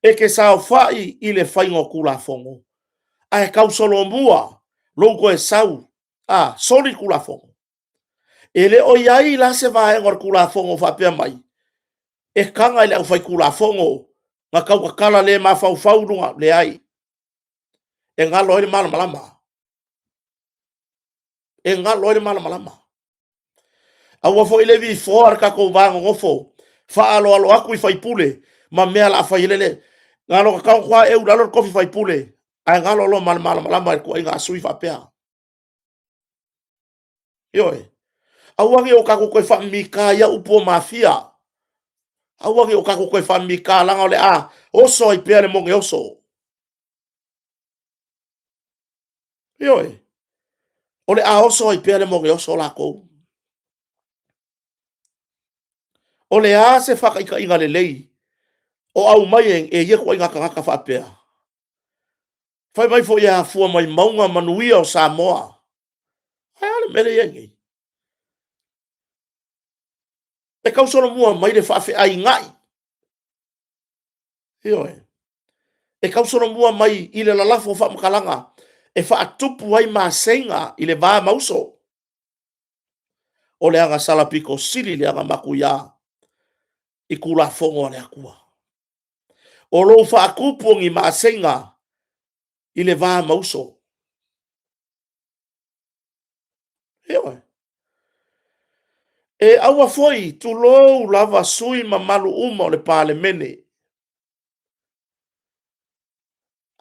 E te saofai i le faiga o Tulafono, ae tausolomua lou toe sau, soli le Tulafono. E le o i ai la se vaega o le Tulafono o faapea mai, e taga i le aufaitulafono na tautatala le mafaufau i luga, leai. E galo ai le malamalama. E galo ai le malamalama. Aua foi le vifoa le tatou va nonofo faaaloalo atu i faipule ma mea o le a fai ai le na ona tago atu lava eu i lalo le tofi faipule, ae galo loa ma le malamalama i le tuuaiga a sui faapea. Ioe. Aua ne i o tatou toe faamimita ia upu o mafia. Aua ne i o tatou toe faamimita, leaga o le a oso ai pea le moge oso. Ioe. O le a oso ai pea le moge oso latou. O le a se faataitaiga lelei o aumai e ia ituaiga tagata faapea? Fai mai foi e afua mai mauga manuia o Samoa. Ae a le mea lea e i ai nei? E tausolomua mai le faafeaigai. Ioe. E tausolomua mai i le lalafo o faamatalaga e faatupu ai maseiga i le va ma uso. O le agasala pito sili le aga matuiā i Tulafono a le Atua. O lou faatupu o ni maseiga i le va ma uso. Ioe. E aua foi, tulou lava sui mamalu uma o le Palemene,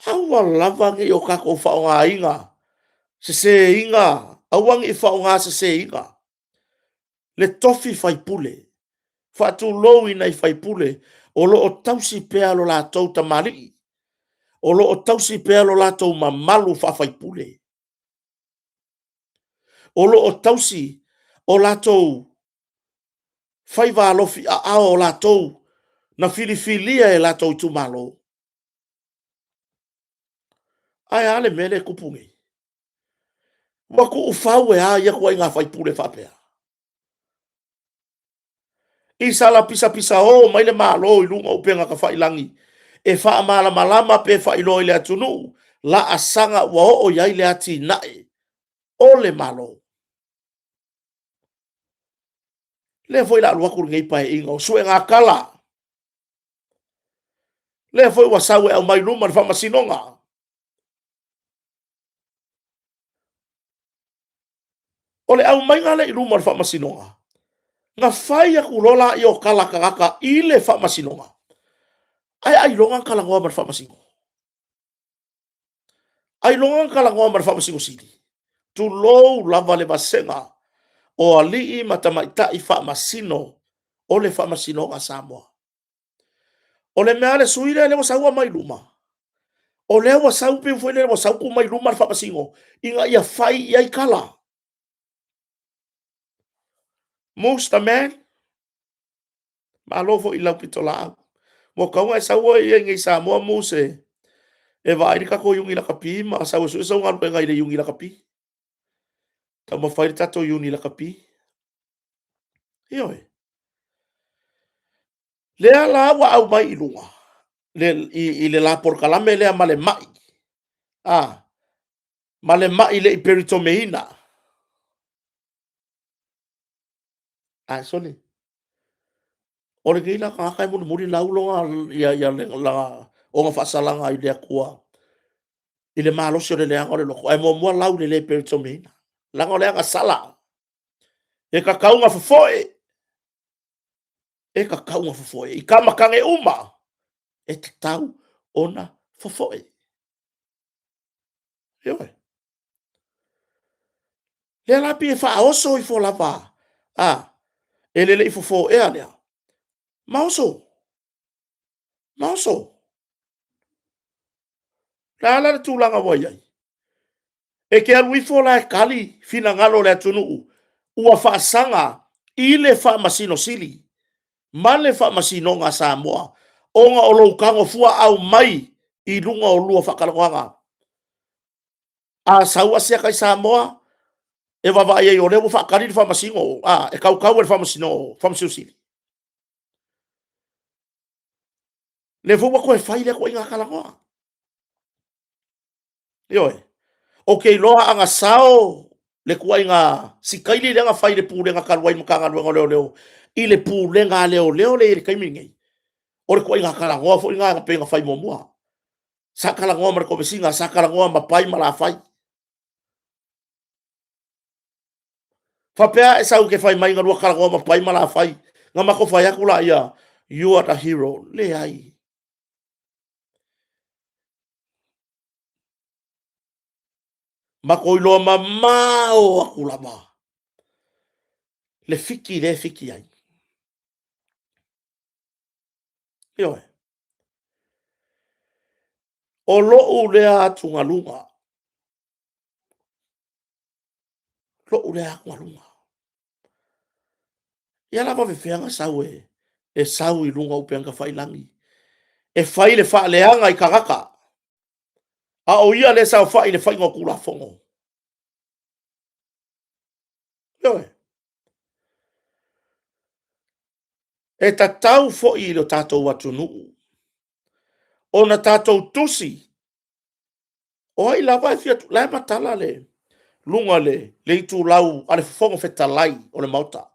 aua lava ne i o tatou faaaogaina seseina, aua ne i faaaoga seseina le tofi faipule. Faatulou i nai faipule o lo o tausi pea lo latou tamalii, o lo o tausi pea lo latou mamalu faa-faipule, o lo o tausi o latou faiva alofiaao o latou na filifilia e latou itumalo. Ae a le mea lea e tupu nei? Ua tuufau e a ia ituaiga faipule faapea? I sala pisapisao mai le Malo i luga o upega tafailagi e faamalamalama pe faailoa i le atunuu laasaga ua oo i ai le atinae o le Malo. Lea foi o le a alu atu lenei Paeaiga o suegatala, lea foi ua sau e aumai i luma le faamasinoga. O le aumaiga lea i luma o le faamasinoga, na fai atu loa lea o tala a tagata i le faamasinoga, ae ailoga na talanoa ma le faamasino? Ailoga na talanoa ma le Faamasino Sili? Tulou lava le vasega o alii ma tamaitai faamasino o le Faamasinoga a Samoa. O le mea a le sui lea ua sau aumai i luma, o lea ua sau pei foi lea ua sau tuu mai i luma le Faamasino ina ia fai i ai tala. Mustaman, malo foi i lau pitolaau. Ua tatau ona e sau oe ia i Samoa Muse e vaai le tatou Iuni Lakapi ma sau e sue sau galuega i le Iuni Lakapi. Taumafai le tatou Iuni Lakapi. Ioe. Lea la ua aumai i luga i le la polokalame lea ma le mai, a, ma le mai le i peritomeina. Ae sole, o lenei la tagata e mulimuli lau ona faasalaga i le Atua i le malosi o le leaga o le loto, ae muamua lau i le le peritomeina, leaga o le agasala. E tatau ona fofoe, e tatau ona fofoe i tama tane uma, e tatau ona fofoe. Ioe. Lea la pei e faaoso ifo lava a, e le i fofo ea lea, ma oso, ma oso. O le a la le tulaga ua i ai? E te alu ifo la e tali finagalo o le atunuu ua faasaga i le Faamasino Sili ma le Faamasinoga a Samoa ona o lou tago fua aumai i luga o lua faatalanoaga. A sau Asiata i Samoa, e vaavaai ai o lea ua faatali le Faamasino, a, e tautau e le Faamasino, Faamasino Sili. Lea foi ua toe fai lea ituaiga talanoa. Ioe. Ou te iloa ana sao le tuaiga sikaili lea na fai i le Pulega talu ai Matagaluega o Leoleo i le Pulega a Leoleo lea i le taimi lenei, o le ituaiga talanoa foi lena pei ona fai muamua. Sa talanoa ma le Komesina, sa talanoa ma Pai ma Lafai. Faapea e sau e te fai mai na lua talanoa ma Pai ma Lafai, na matou fai atu laia, you are the hero. Leai. Matou iloa mamao atu lava le fiki lea e fiki ai. Ioe. O lou lea atugaluga, lou lea atugaluga. Ia la faapefea ona sau e sau i luga o upega tafailagi e fai le faaleaga i tagata, a o ia lea e saofai i le faiga o Tulafono. Ioe. E tatau foi i lo tatou atunuu ona tatou tusi. O ai lava e fia, la e matala le luga le, le itulau a le Fofoga Fetalai o le Maota.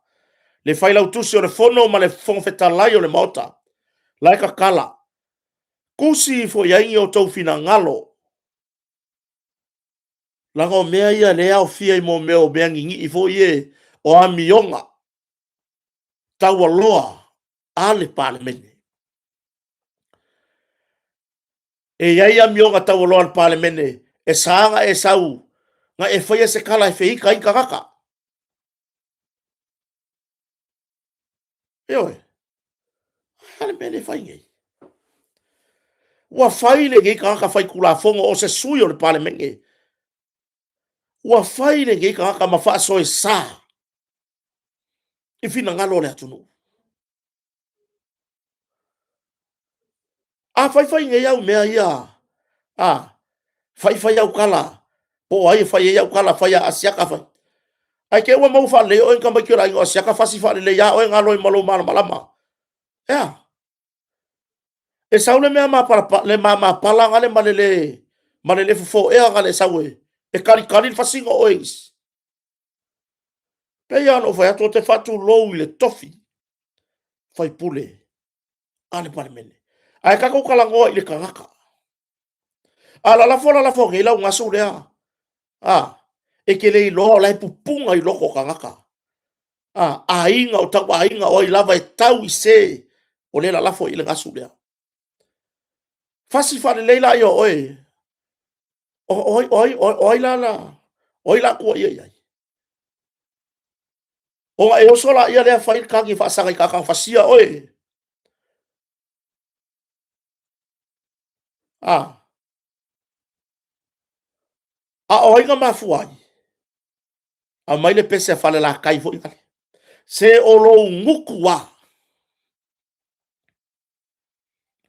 Le Failautusi o le Fono ma le Fofoga Fetalai o le Maota, la e tatala. Tusi ifo i ai ni outou finagalo, leaga o mea ia lea e aofia i mea o mea ninii foi ia o amioga taualoa a le Palemene. E i ai amioga taualoa a le Palemene e sa ona e sau, na e faia se tala e feita ai tagata. Ioe. A le mea lea e fai nei? Ua fai lenei tagata faitulafono o se sui o le Palemene. Ua fai lenei tagata ma faasoesa i finagalo o le atunuu. A fai fai nei au mea ia, a, fai fai au tala, po o ai e fai ai au tala, fai ia Asiata, fai. Ae te i ua maua faalelei oe e ni tamaiti o le aiga o Asiata fasi faalelei lava oe galo ai ma lou malamalama. E a? E sau le mea le mama pala gale ma le le ma le le fofoea gale e sau e, e talitali le fasiga o oe e isi. Pei lava ona ou fai atu, ou te faatulou i le tofi faipule a le Palemene. Ae tatou talanoa i le tagata. A lalafo lalafo nei lau gasu lea, a, e te le iloa o la e pupuna i loto o tagata. A, aiga o tauaiga o ai lava e tau i se o lea e lalafo i ai le gasu lea. Fasi faalelei laia o oe. O ai, o ai, o ai la, o ai la a tuuaia i ai? Ona e oso laia lea fai le tagi e faasaga i tagata na fasia oe. A, a o ai na mafua ai? Aumai le pese a Falelatai foi lale. Se o lou gutu lava.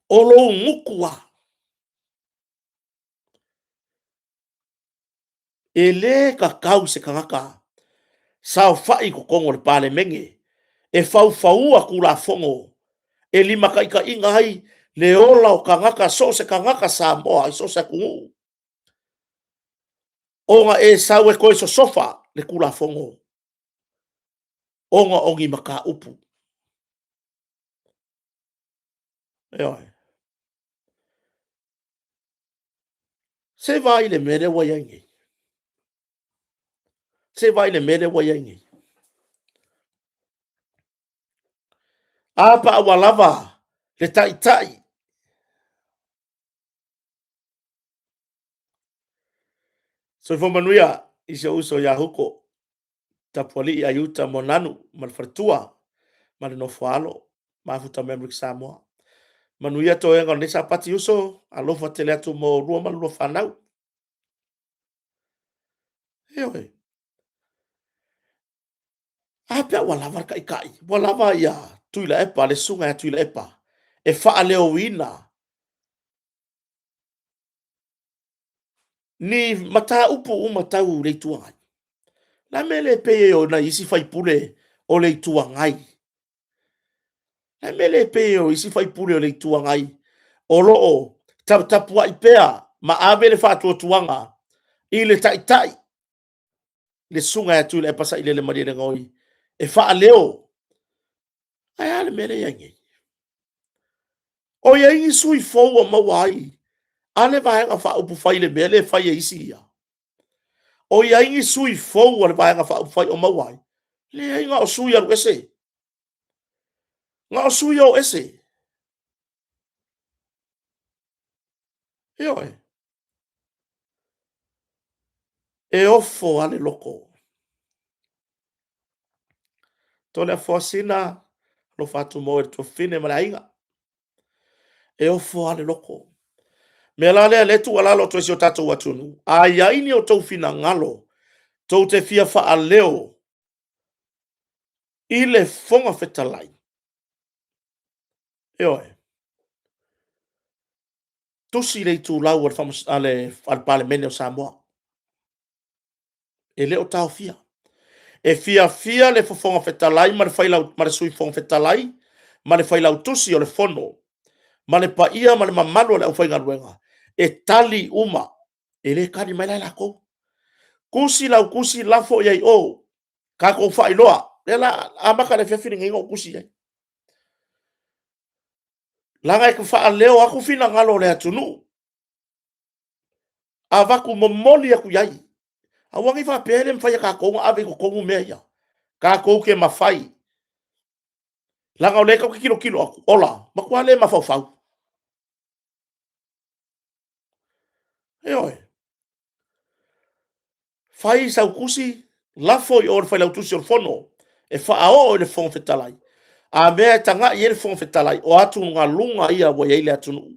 O lou gutu lava. E le tatau i se tagata saofai i totonu o le Palemene e faufaua Tulafono e limataitaiina ai le ola o tagata, so o se tagata Samoa i so o se atunuu, ona e sau e toe sosofa le Tulafono ona o ni mataupu. Ioe. Se i vaai i le mea lea ua i ai nei. Se i vaai i le mea lea ua i ai nei. A pa ua lava le taitai Soifua manuia i si ou uso ia Huko, Tapualii Aiuta Moananu ma le faletua ma le nofoaalo, Mafuta Memory Samoa. Manuia toega o lenei Sapati uso, alofa tele atu mo oulua ma lua fanau. Ioe. A pea ua lava le taitai, ua lava ia Tuilaepa, le susuga ia Tuilaepa, e faaleoina ni mataupu uma tau le Itu Agai. Le a mea le pei ai o nai isi faipule o le Itu Agai? Le a mea le pei ai o isi faipule o le Itu Agai o lo o taputapuai pea ma ave le faatuatuaga i le taitai, le susuga ia Tuilaepa Sailele Malielegaoi e faaleo? Ae a le mea lea e i ai nei? O i ai ni sui fou o maua ai a le Vaega Faaupufai i le mea lea e fai e isi ia? O i ai ni sui fou a le Vaega Faaupufai o maua ai? Leai, na o sui alu ese. Na o sui o ese. Ioe. E ofo lava le loto. Toleafoa Sina, alofa atu mo le tuafafine ma le aiga. E ofo lava le loto. Mea la lea, lea tuualalo atu ai si o tatou atunuu, a i ai ni outou finagalo, tou te fia faaleo i le Fofoga Fetalai, ioe, tusi le itulau a le Palemene o Samoa. E le o taofia. E fiafia le Fofoga Fetalai ma le, failau, ma le Sui Fofoga Fetalai ma le Failautusi o le Fono ma le paia ma le mamalu o le aufaigaluega e tali uma. E le tali mai la latou. Tusi lau tusi lafo i ai o, tatou faailoa. Lea la amata le afiafi lenei na ou tusi ai. Leaga e faaleo atu finagalo o le atunuu, avatu momoli atu i ai. Aua ne i faapea e le mafai e tatou ona ave i totonu mea ia. Tatou te mafai. Leaga o lea tatou te tilotilo atu, ola, matua le mafaufau. Ioe. Fai sau tusi, lafo i o i le Failautusi o le Fono e faaoo i le Fofoga Fetalai. A mea e tagai i ai le Fofoga Fetalai, o atugaluga ia ua i ai le atunuu.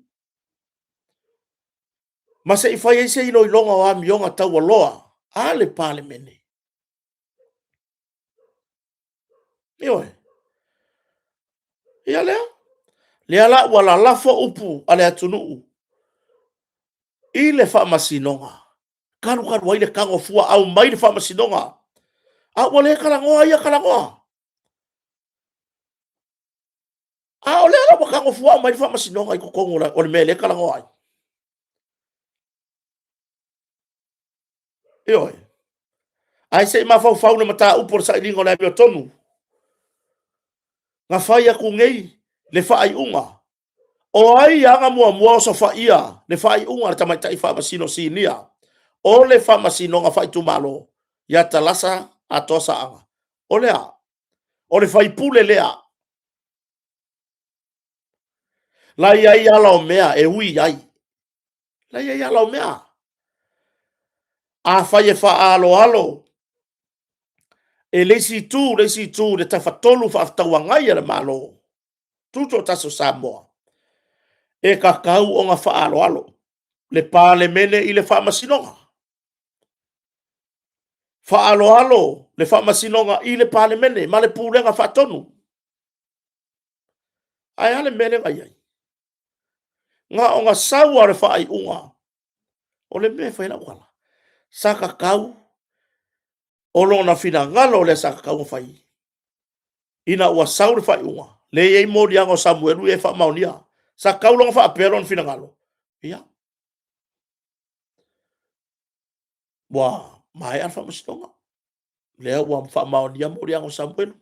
Ma se i fai ai se iloiloga o amioga taualoa a le Palemene. Ioe. Ia lea. Lea la ua lalafo upu a le atunuu i le Faamasinoga, talu talu ai le tago fua aumai le Faamasinoga, a ua le talanoa ia talanoa. A o lea la ua tago fua aumai le Faamasinoga i totonu o le mea lea e talanoa ai. Ioe. Ae se i mafaufau i le mataupu o le sailiga o le amiotonu. Na fai atu nei le faaiuga. O ai lava na muamua osofaia le faaiuga a le tamaitai faamasino sinia o le faamasinoga faaitumalo ia Talasa Atoa Saaga? O le a? O le faipule lea. La e i ai ala o mea e ui ai. La e i ai ala o mea. Afai e faaaloalo e le isi itu le isi itu i le Tafatolu Faafetauagai a le Malo Tutoatasi o Samoa, e tatau ona faaaloalo le Palemene i le Faamasinoga, faaaloalo le Faamasinoga i le Palemene ma le Pulega Faatonu. Ae a le mea lea na i ai? Na ona sau lava o le faaiuga, o le mea e fai ai lau tala, sa tatau o lona finagalo lea sa tatau ona fai ina ua sau le faaiuga, lea e i ai moliaga o Samuelu ia e faamaonia. Sa tatau loa ona faapea lona finagalo, ia, ua maea le faamasinoga, lea ua faamaonia moliaga o Samuelu.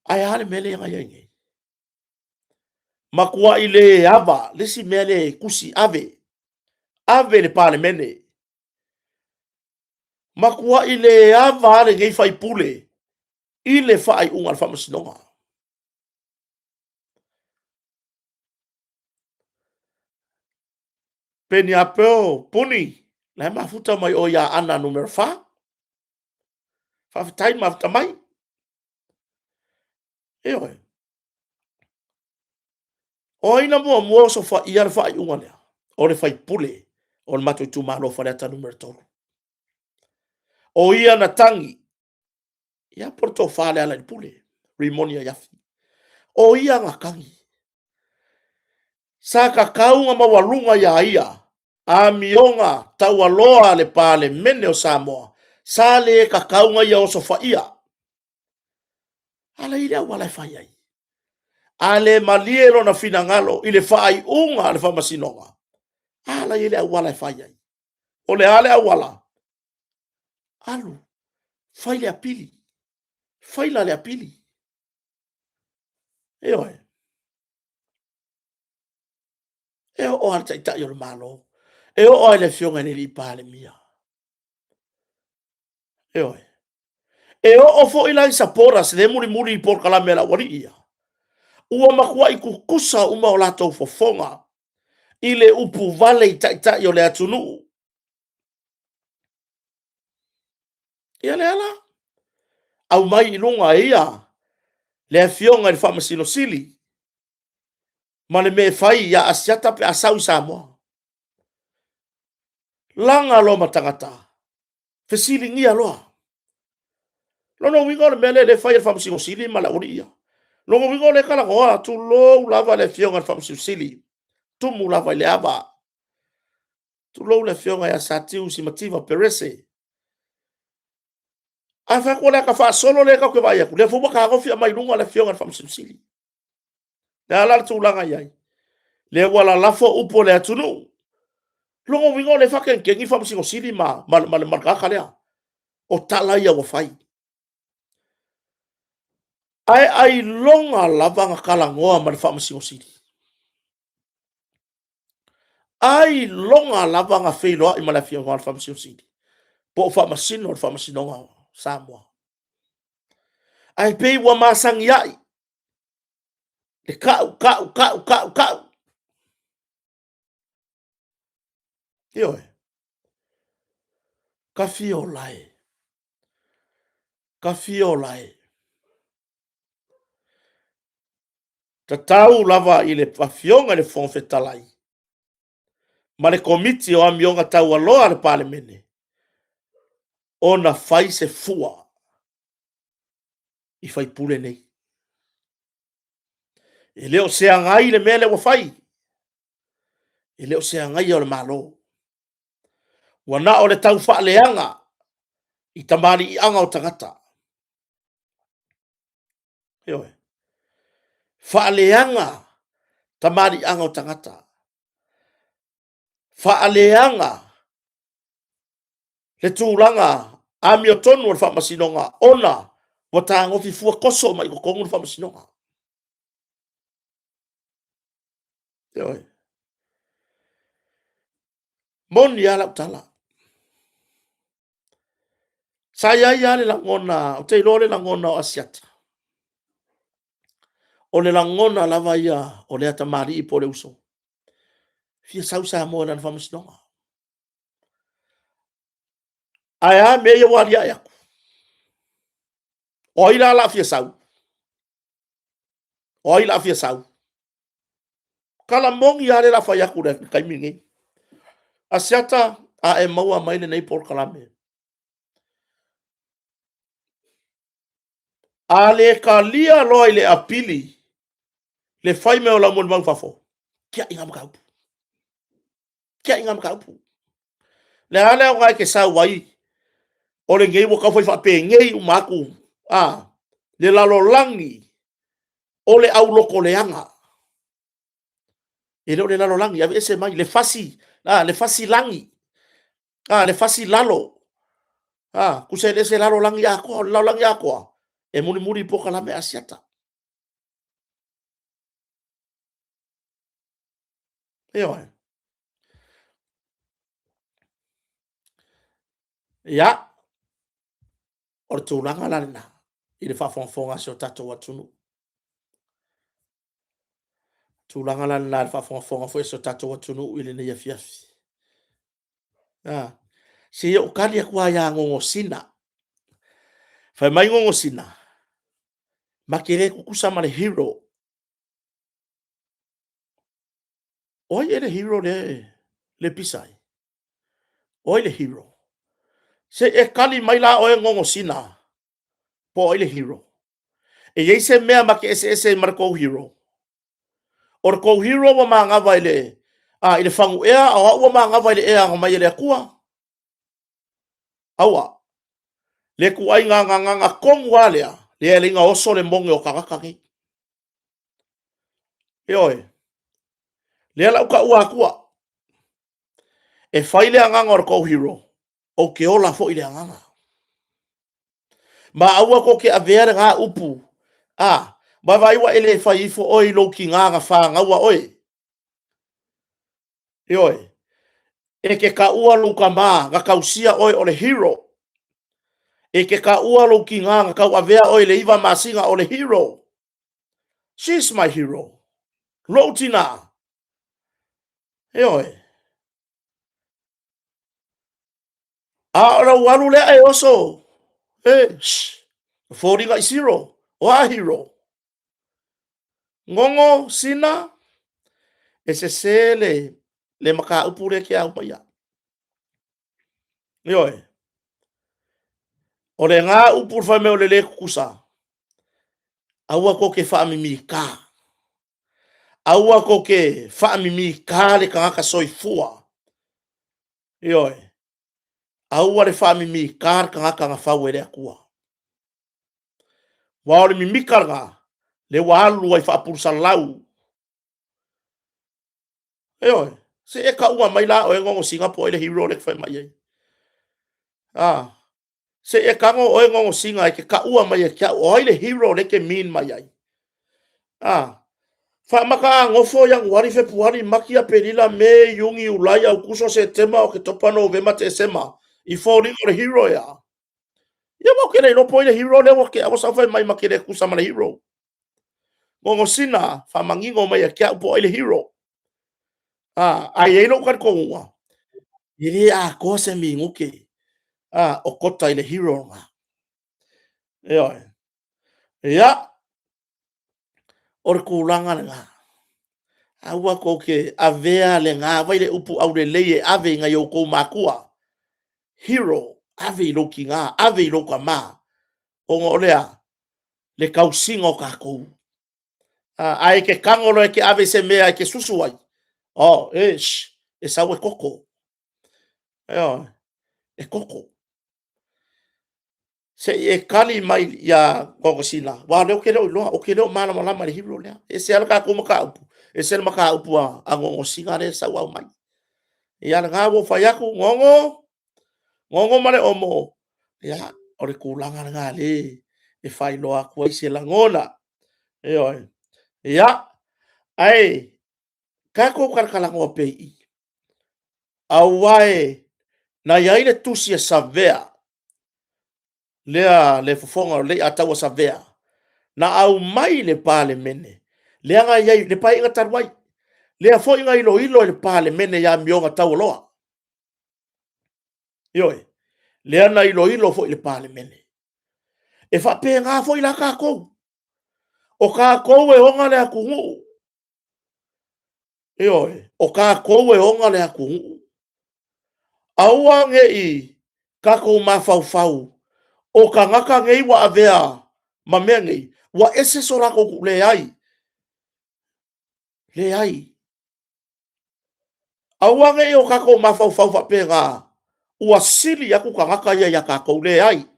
Ae a le mea lea na i ai nei? Matuai le ava, le isi mea lea e tusi ave, ave i le Palemene. Matuai le ava lava lenei faipule i le faaiuga a le faamasinoga. Peniapeo Puni, la e mafuta mai o i Aana Nu.4. Faafetai mafuta mai. Ioe. O ai na muamua osofaia le faaiuga lea? O le faipule o le matou itumalo o Faleata Nu.3. O ia na tagi, ia po o le tofa a Lealailepule, Rimoni Aiafi. O ia na tagi. Sa tatau ona maualuga ia ia amioga taualoa a le Palemene o Samoa, sa le tatau ona ia osofaia. A la e i ai le auala e fai ai. A le malie lona finagalo i le faaiuga a le faamasinoga, a la e i ai le auala e fai ai. O le a le auala? Alu, fai le apili. Fai la le apili. Ioe. E oo lava i le Taitai o le Malo, e oo lava i le Afioga i le Palemia. Ioe. E oo foi la i supporters lea e mulimuli i polokalame a le aualii ia, ua matuai tutusa uma o latou fofoga i le upu vale i taitai o le atunuu. Ia lea la, aumai i luga e ia le Afioga i le Faamasino Sili ma le mea e fai ia Asiata pe a sau i Samoa. Laga loa ma tagata, fesiligia loa. Lona uiga o le mea lea e fai e le Faamasino Sili ma le aualii ia. Lona uiga o lea e talanoa, tulou lava le Afioga i le Faamasino Sili, tumu lava i le ava, tulou le Afioga ia Satiu Simativa Perese. A fai atu o le ata faasolo lea tatou te vaai atu, lea foi ua fetagofi aumai i luga le Afioga i le Faamasino Sili. O le a la le tulaga e i ai? Lea ua lalafo upu a le atunuu. Lona uiga o lea e faakegikegi le Faamasino Sili ma le tagata lea. O tala ia ua fai. Ae ailoga lava na talanoa ma le Faamasino Sili? Ailoga lava na feiloai ma le Afioga i le Faamasino Sili po o Faamasino o le Faamasinoga o Samoa? Ae pei ua masani ai le tau, tau, tau, tau, tau. Ioe. Tafiola e. Tafiola e. Tatau lava i le Afioga i le Fofoga Fetalai ma le Komiti o Amioga Taualoa a le Palemene ona fai se fua i faipule nei. E le o se agai le mea lea ua fai. E le o se agaia o le Malo. Ua na o le taufaaleaga i tamaliiaga o tagata. Ioe. Faaleaga tamaliiaga o tagata. Faaleaga le tulaga amiotonu o le faamasinoga ona ua tagofi fua toso mai i totonu le faamasinoga. Ioe. Moni lava lau tala. Sa i ai lava le lagona, ou te iloa le lagona o Asiata. O le lagona lava ia o lea tamalii po o le uso, fia sau i Samoa i lana faamasinoga. Ae a mea ia ua aliae atu? O ai la o le a fia sau? O ai la a fia sau? Tala moni lava lea o le a fai atu i le taimi lenei. Asiata, a e maua mai lenei polokalame, a le talia loa i le apili le fai mai o lau molimau i fafo, tiai na mataupu. Tiai na mataupu. Le a le aoga e te sau ai, o lenei ua tau fai faapenei uma atu, a, le lalolagi o le aulotoleaga. E le o le lalolagi, aveese mai le fasi, a, le fasi lagi, a, le fasi lalo, a, tusa e le se lalolagi atoa, o le lalolagi atoa, e mulimuli i polokalame Asiata. Ioe. Ia, o le tulaga la lena i le faafogafoga a si o tatou atunuu. Tulaga la lena i le faafogafoga foi a si o tatou atunuu i lenei afiafi. Ah, se i ou tali atu lava ia Gogosina. Fai mai Gogosina, ma te le tutusa ma le hero. O ai ea le hero lea le pisa ai? O ai le hero? Se e tali mai la oe Gogosina, po o ai le hero? E i ai se mea ma te eseese ai ma le tou hero? O le tou hero ua manava i le, a, i le fagu ea, a o au ua manava i le ea mai e le Atua? Aua. Le ituaiga gagana tonu lava lea, lea e ala ai ona oso le moge o tagata nei. Ioe. Lea la ou taua atua. E fai le agaga o le tou hero, ou te ola foi i le agaga. Ma aua tou te avea lena upu, a, vaavaai ua e le fai ifo oe i lou tiga na fanauа oe. Ioe, e te taua lou tama na tausia oe o le hero. E te taua lou tiga na tauavea oe i le 9 masina o le hero. She's my hero. Lou tina. Ioe. A o lau alu lea e oso, e, shh, foliga i zero, o a hero? Gogo, sina, e sese le, le mataupu lea ke au maia. Ioe. O le ngā upu le whai mea o le le kukusa. Aua ko ke whaamimika. Aua ko ke whaamimika le tagata soifua. Ioe. Aua le faamimika le tagata na fau e le Atua. Aua o le mimika lena, lea ua alu ai faapulusalau. Ioe. Se e kaua mai la oe gogosiga po o ai le hero lea e fai mai ai. Ah, se e kago oe gogosiga e ke kaua mai e ke au, o ai le hero lea ke mean mai ai. Ah, Faamakagofo Ianuari, Fepuari, Maki, Aperila, Me, Iuni, Iulai, Aukuso, Setema, Oketopa, Novema, Tesema. I foliga o le hero ea. Ia ua ke le iloa po o ai le hero lea ua ke ua sau fai mai ma ke le kusa ma le hero. Gogosina, faamanino mai ia te au po o ai le hero. Ah, a i ai lou talitonuga, e le atoa se minute ah, o kota i le hero lena. Ioe. Ia, o le tulaga lena. Aua tou te avea lena, vai le upu aulelei e ave i nai outou matua. Hero, ave i lou tina, ave i lou tama. Ona o le a? Le tausiga o tatou. A, ae ke tago loa e ke ave i se mea e ke susu ai. Oh, e, sh, e sau e koko. Ioe, e koko. Se i e kali mai iā Gogosina, aua o lea ou te le o iloa, ou te le o malamalama i le hero lea. E ese lava le tatou mataupu, ese le mataupu a Gogosina lea e sau aumai. Ia lena ua ou fai atu, Gogo, Gogo ma le Omo, ia, o le tulaga lena lea e faailoa atu ai se lagona. Ioe. Ia, ae tatou talatalanoa pea i i. Aua e na i ai le tusi a Savea, lea le fofoga o le Leiataua Savea, na aumai i le Palemene, lea na i ai le Paeaiga talu ai, lea foi na iloilo e le Palemene i amioga taualoa. Ioe, lea na iloilo foi i le Palemene. E faapena foi la tatou. O tatou e ona le atunuu. Ioe, o tatou e ona le atunuu. Aua ne i tatou mafaufau o tagata nei ua avea ma mea nei, ua ese so latou leai. Leai. Aua ne i o tatou mafaufau faapena, ua sili atu tagata ia ia tatou. Leai.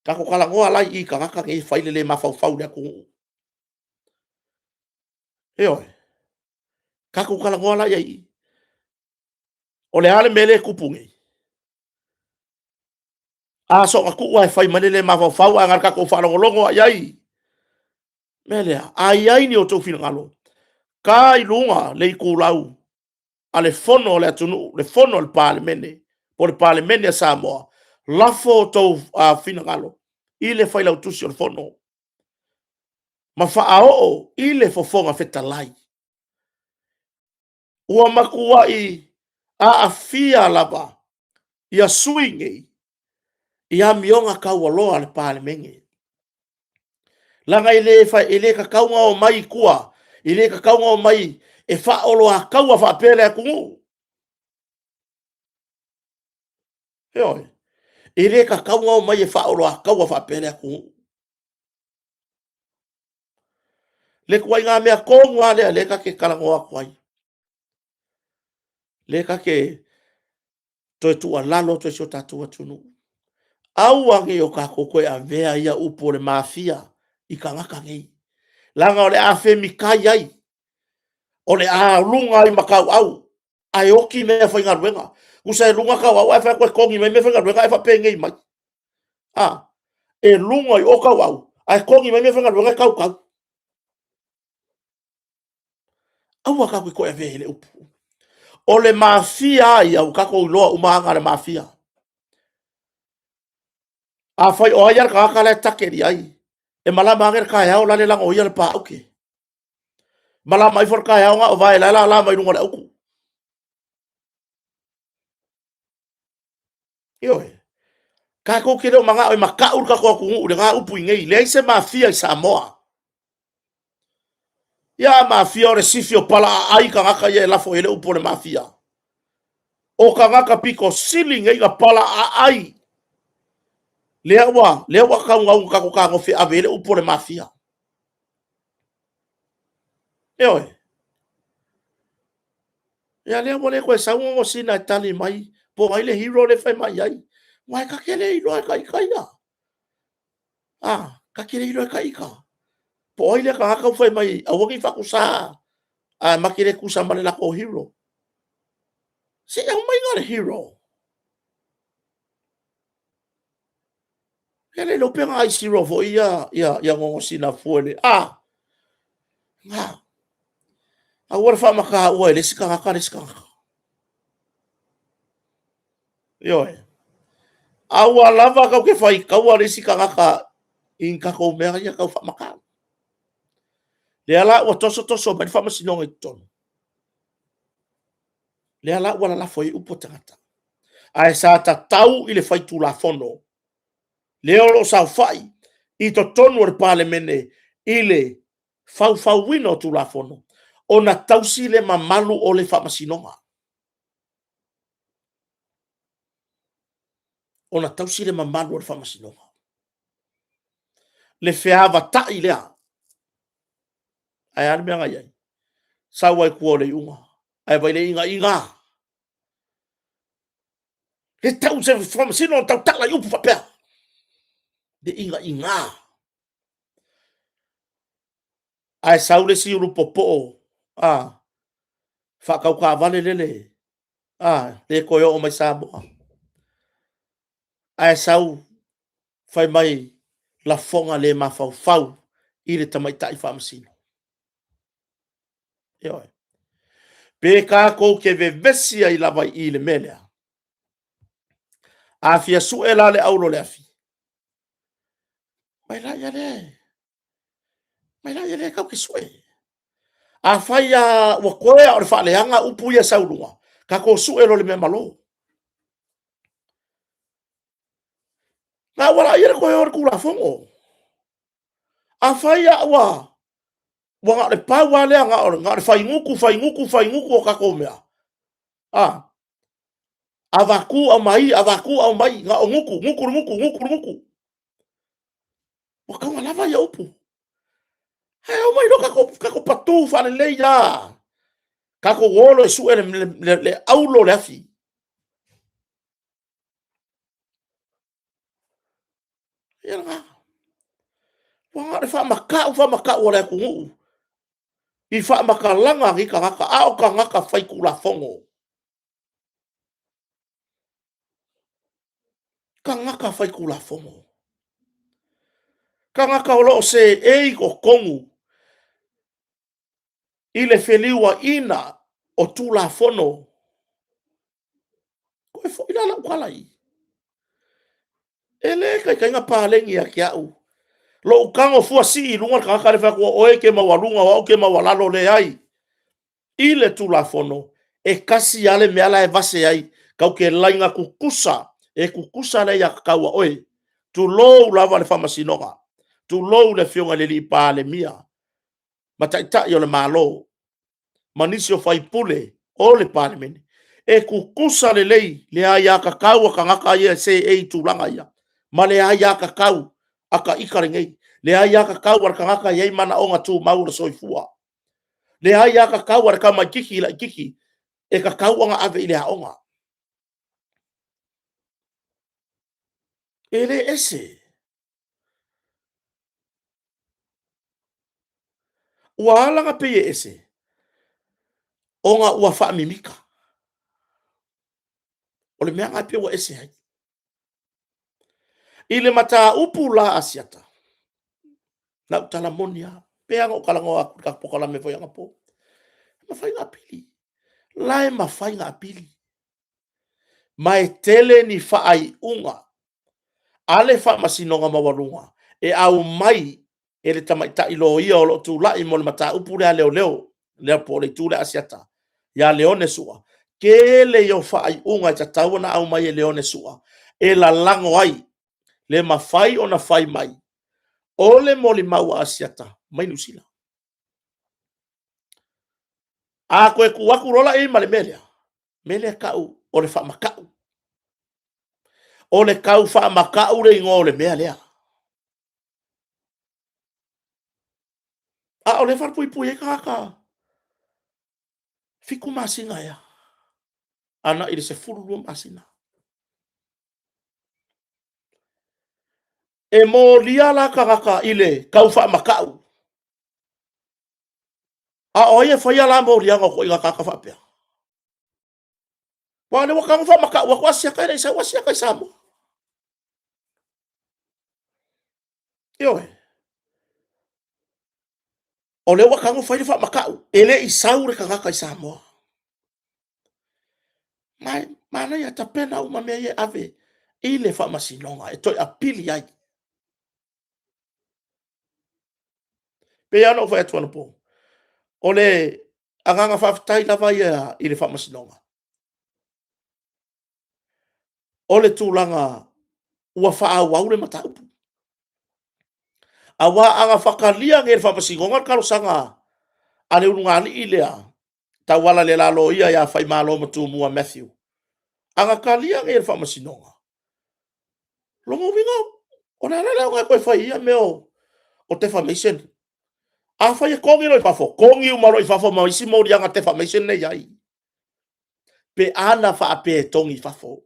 Tatou talanoa la i tagata nei e fai le le mafaufau i le atunuu. Ioe. Tatou talanoa la i ai i. O le a le mea lea e tupu nei? A soona tuu lava e fai mai le le mafaufau, ae na o le tatou faalogologo lava i ai. Mea lea, a i ai ni outou finagalo, ta i luga le itulau a le fono a le atunuu, le fono a le Palemene, po o le Palemene a Samoa, lafo outou finagalo i le Failautusi o le Fono ma faaoo i le Fofoga Fetalai. Ua matuai aafia lava ia sui nei i amioga taualoa a le Palemene. Leaga e le, e le tatau ona omai i tua, e le tatau ona omai e faaoloataua faapea le atunuu. Ioe, e le tatau ona omai e faaoloataua faapea le atunuu. Le ituaiga mea tonu lava lea, lea ta te talanoa atu ai. Lea ta te toe tuualalo atu ai i si o tatou atunuu. Aua ne i o tatou toe avea ia upu o le mafia i tagata nei. Leaga o le a femitai ai, o le a luga ai ma tauau, ae oti mea faigaluega. Tusa e luga tauau ae fai atu e togi mai mea faigaluega ae faapenei mai. A, e luga i o tauau, ae togi mai mea faigaluega e tautau. Aua tatou te toe avea i le upu. O le mafia ia, ua tatou iloa uma aga a le mafia. Afai o ai lava le tagata la e take i ai, e malama ane le taeao la le lagoia le paauke. Malama ifo le taeao na o vae la e lala mai luga o le autu. Ioe. Tatou te le o manao e matau le tatou atunuu i lena upu i nei. Leai se mafia i Samoa. Ia a mafia o le sifi o pala aai tagata ia e lafo i ai le upu o le mafia. O tagata pito sili nei na pala aai. Lea ua, lea ua taugau tatou tagofi e ave i ai le upu o le mafia. Ioe. Ia lea ua le toe sau Gogosina e tali mai po o ai le hero lea e fai mai ai. Aua e ta te le iloa e ta ita ia. A, ta te le iloa e ta ita. Po o ai lea tagata ua fai mai aua ne i faatusa a ma te le tusa ma le latou hero. Se i aumaiga le hero. Ia le iloa pe na ai zero foi ia ia ia gogosina fua le a. Na. Aua le faamataua e le isi tagata le isi tagata. Ioe. Aua lava kau te faitaua le isi tagata i ni tatou mea ia tau faamatau. Lea la ua tosotoso mai le faamasinoga i totonu. Lea la ua lalafo ai upu a tagata. Ae sa tatau i le faitulafono lea o lo o saofai i totonu o le Palemene i le faufauina o Tulafono ona tausi le mamalu o le Faamasinoga. Ona tausi le mamalu o le Faamasinoga. Le feavatai lea. Ae a le mea na i ai? Sau ai tua o le iuga, ae vai le iga'iga. E tau se faamasino tautala i upu faapea. Le iga'iga. Ae sau le isi ulu popoo, a, faatautaavale lele, a, le toe oo mai Samoa. Ae sau fai mai lafoga le mafaufau i le tamaitai faamasino. Ioe. Pe tatou te vevesi ai lava i i le mea lea. A fia sue la le auro o le afi, mai la ia lea, mai la ia lea tatou te sue. Afai lava ua toe lava o le faaleaga upu ia e sau i luga, tatou sue loa i le mea malo. Na ua laia le toe o i le Tulafono. Afai lava ua ua na o le pau lava lea, na o le faigutu, faigutu, faigutu o tatou mea, a, avatu aumai, avatu aumai, na o gutu, gutu le gutu, gutu le gutu. Ua tau na lava ia upu. Ae omai loa tatou, tatou patu faalelei lava. Tatou o loa e sue le, le, le, le aulo o le afi. Ia lena. Ua na o le faamatau faamatau a le atunuu i faamatalaga a nei tagata, a o tagata faitulafono. Tagata faitulafono. Tagata o lo o seei i totonu i le feliuaina o Tulafono. Toe foi la lau tala i i. E le taitai ona paleni ia te au lou tago fua sii i luga le tagata lea fai atu, o oe e te maualuga o au ou te maualalo. Leai. I le Tulafono, e tasi lava le mea la e vase ai, tatou te laina tutusa, e tutusa le aiatatau a oe, tulou lava le Faamasinoga, tulou le Afioga i le Palemia ma Taitai o le Malo ma nisi o faipule o le Palemene, e tutusa lelei le aiatatau a tagata ia e seei i tulaga ia, ma le aiatatau a ita lenei, le aiatatau a le tagata e i ai manaoga tumau o le soifua, le aiatatau a le tamaitiiti laitiiti e tatau ona ave i le aoga. E le ese. Ua ala ona pei e ese, ona ua faamimita. O le mea lena e pei ua ese ai. I le mataupu la a Asiata, na ou tala moni lava, pei lava ona ou talanoa atu i le tatou polokalame foi anapo, e mafai ona apili. La e mafai ona apili. Ma e tele ni faaiuga a le Faamasinoga Maualuga e aumai e le tamaitai loia o lo o tulai mo le mataupu lea a leoleo, lea po o le itu lea a Asiata, ia Leone Sua. Tele ia o faaiuga e tatau ona aumai e Leone Sua e lalago ai le mafai ona fai mai o le molimau a Asiata mai Niu Sila. A toe tuu atu loa la i ai ma le mea lea, mea lea e tau o le faamatau. O le tau faamatau le igoa o le mea lea. A o lea e falepuipui ai tagata 7 masina ea, agai i le 12 masina. E molia la tagata i le tau faamatau. A o ai e faia la moliaga o ituaiga tagata faapea? Ua le ua tago faamatau atu Asiata e le i sau Asiata i Samoa. Ioe. O lea ua tago fai le faamatau, e le i sau le tagata i Samoa. Ma e manaia, tapena uma mea ia e ave i le faamasinoga e toe apili ai. E pei lava ona ou fai atu anapo, o le agaga faafetai lava ia i le faamasinoga, o le tulaga ua faaauau le mataupu. Aua a na faatalia nei e le faamasinoga le talosaga a le ulugalii lea, tauala i le la loia ia Faimalomatumua Mathew, a na talia nei e le faamasinoga, o lona uiga o le ala lea o le toe fai i ia mea o defamation. Afai e togi loa i fafo, togi uma loa i fafo ma isi moliaga defamation lea e i ai, pe ana faapea e togi i fafo.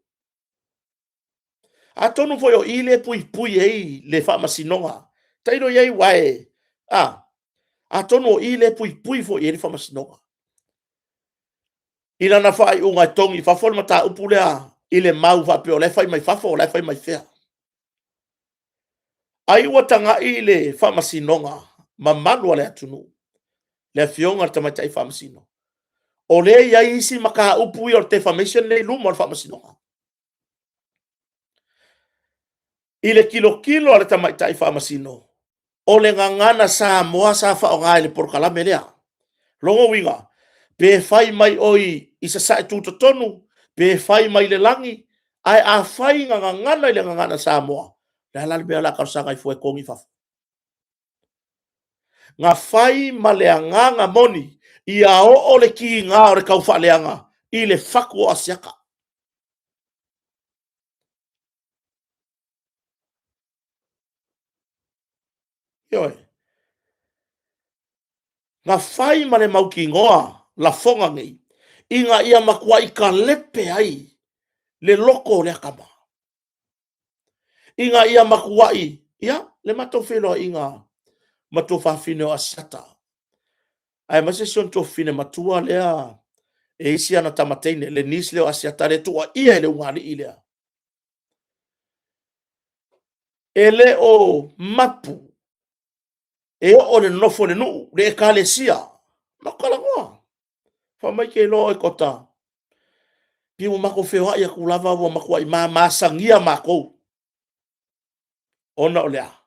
Atonu foi o i lea e puipui ai le faamasinoga. Tailo i ai, aua e, a, atonu o i lea e puipui foi i ai le faamasinoga i lana faaiuga e togi i fafo le mataupu lea i le mau faapea o la e fai mai fafo, o la e fai mai fea. Ai ua tagai le faamasinoga mamalu a le atunuu, le afioga i le Tamaitai Faamasino, o lea e i ai isi mataupu ia o le defamation lea e i luma o le faamasinoga. I le tilotilo a le Tamaitai Faamasino, o le gagana Samoa sa faaaoga i le polokalame lea. Lona uiga, pe fai mai oe i sasae tutotonu, pe fai mai le lagi, ae afai na gagana i le gagana Samoa, o le a la le mea o le a talosaga ai fua e togi i fafo? Na fai ma le agaga moni ia oo le tiga o le taufaaleaga i le fatu o Asiata. Ioe. Na fai ma le mautinoa lafoga nei, ina ia matuai talepe ai le loto o lea tama, ina ia matuai, ia, le matou feiloaiga ma tuafafine o Asiata, aemaise si ona tuafafine matua lea e i ai si ana tama teine, le niece lea o Asiata lea e tuuaia e le ulugalii lea. E le o mapu e oo i le nonofo i le nuu, le ekalesia. Matou talanoa, fai mai ke iloa oi Kota, pei ua matou feoai atu lava ua matuai mamasagia matou. Ona o le a?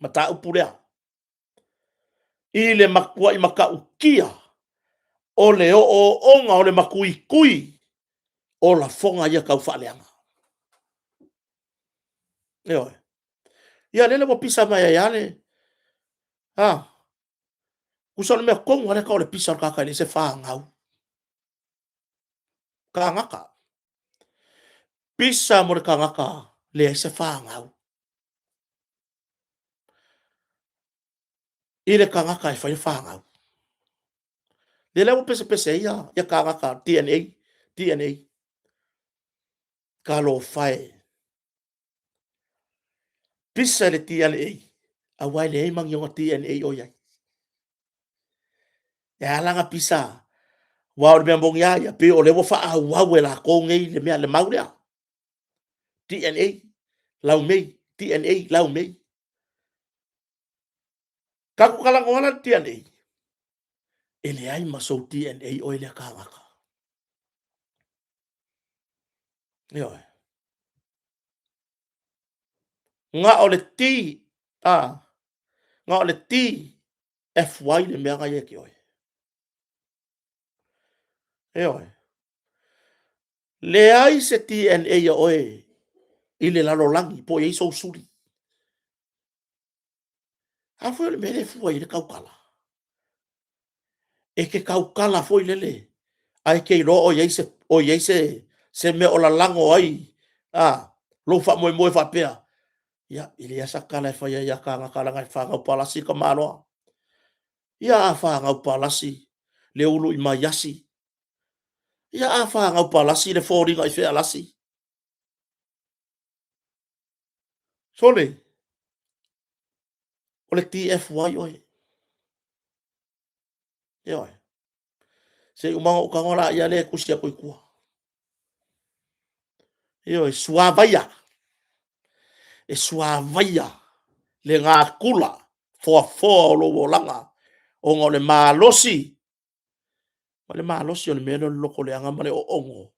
Mataupu lea. I le matuai matautia o le ooooga o le matuitui o lafoga ia taufaaleaga. Ioe. Ia lele ua pisa mai ai lava le... a, tusa o le mea tonu lava lea e tau o le pisa o le tagata e leai se fanau. Tagata. Pisa mo le tagata leai se fanau. I le tagata e fai le fanau. Ia lea ua pesepese ai ia tagata DNA, DNA. Talofa e. Pisa i le DNA, aua e leai ma ni ona DNA o i ai. E ala ona pisa, aua o le mea moni lava ia, pei o lea ua faaauau e latou nei le mea, le mau lea. DNA, laumei, DNA, laumei. Tatou talanoa la i le DNA, e leai ma sou DNA oe lea tagata. Ioe. Na o le T, a, na o le T, F, Y le mea na ia te oe. Ioe. Leai se DNA a oe i le lalolagi po o i ai sou suli. A foi o le mea lea e fua i ai le tautala. E te tautala foi lele, ae te iloa o i ai se, o i ai se, se mea o lalago ai a, lou faamoemoe faapea, ia, e leai lava sa tala e faia ia kānaka leaga e fanau palasi le tamaloa. Ia a fanau palasi le ulu i maiasi, ia a fanau palasi le foliga i fealasi. Sole, o le TFY oe. Ioe. Se i uma ona ou tago lea e tusi atu i tua. Ioe, suavaia. E suavaia le gakula foafoa o lou olaga, ona o le malosi, o le malosi o le mea lea o le lotoleaga ma le oogo,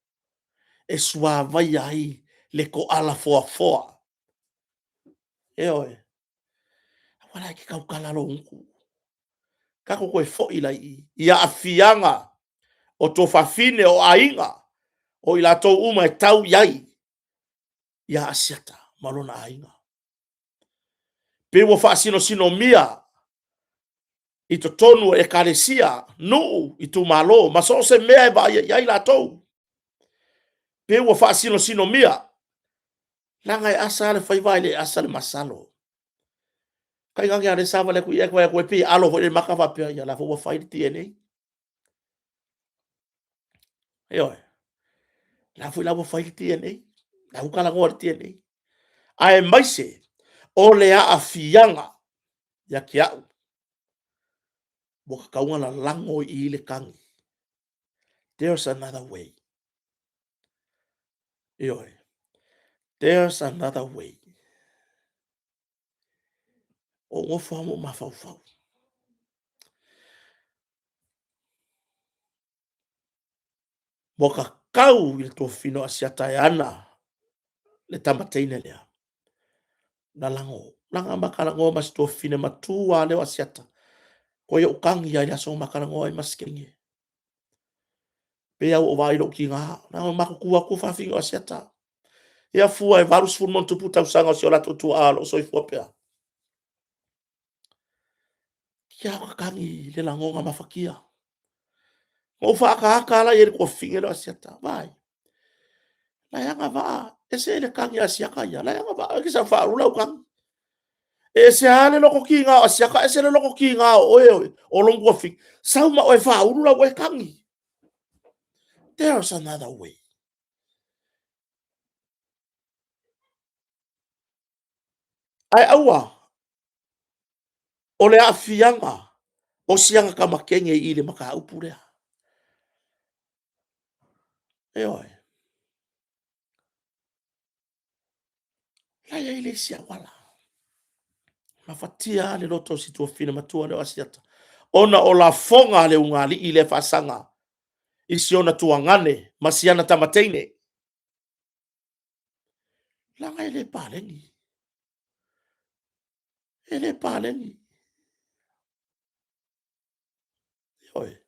e suavaia ai le toala foafoa. Ioe. Aua la e te tautala lou gutu. Tatou toe foi la i i, i aafiaga o tuafafine, o aiga, o i latou uma e tau i ai ia Asiata ma lona aiga. Pe ua faasinosinomia i totonu o ekalesia, nuu, itumalo ma so o se mea e vaaia i ai latou, pe ua faasinosinomia, leaga e asa lava le faiva ae le asa le masalo. Tainane lava o lea e savali atu i i, ae vaai atu pei e alo foi le mata faapea, ia o la foi ua fai le DNA. Ioe. O la foi la ua fai le DNA. O la ua talanoa i le DNA. Aemaise o le aafiaga ia te au, ua tatau ona lalago i i le tagi. There's another way. Ioe. There's another way. Ou nofo lava ma ou mafaufau. Ua tatau i le tofina o Asiata e ana le tama teine lea. Lalago, laga ma talanoa ma si tuafafine matua lea o Asiata. Koe ou tagi lava i le aso ma talanoa ai ma si teine. Pei lava ua ou vaai i lou tiga, leaga ua matutu atu fafine o Asiata. Ia fua e 80+ tausaga o si o latou tuaa o lo o soifua pea. Ia o tagi le lagona mafatia. Na ou faaataata la i ai le tuafafine lea o Asiata. Vaai, la e agavaa, ese le tagi a Asiata ia, la e agavaa, e te sau faaulu lau tagi. E ese lava le loto tiga o Asiata, ese le loto tiga o oe o lou tuafafine. Sau ma oe faaulu lau oe tagi. There's another way. Ae aua, o le aafiaga o siana tama teine i le mataupu lea. Ioe. La e i ai le isi auala. Mafatia lava le loto o si tuafafine matua lea o Asiata, ona o lafoga a le ulugalii lea faasaga i si ona tuagane ma siana tama teine. Leaga e le paleni. E le paleni. Ioe.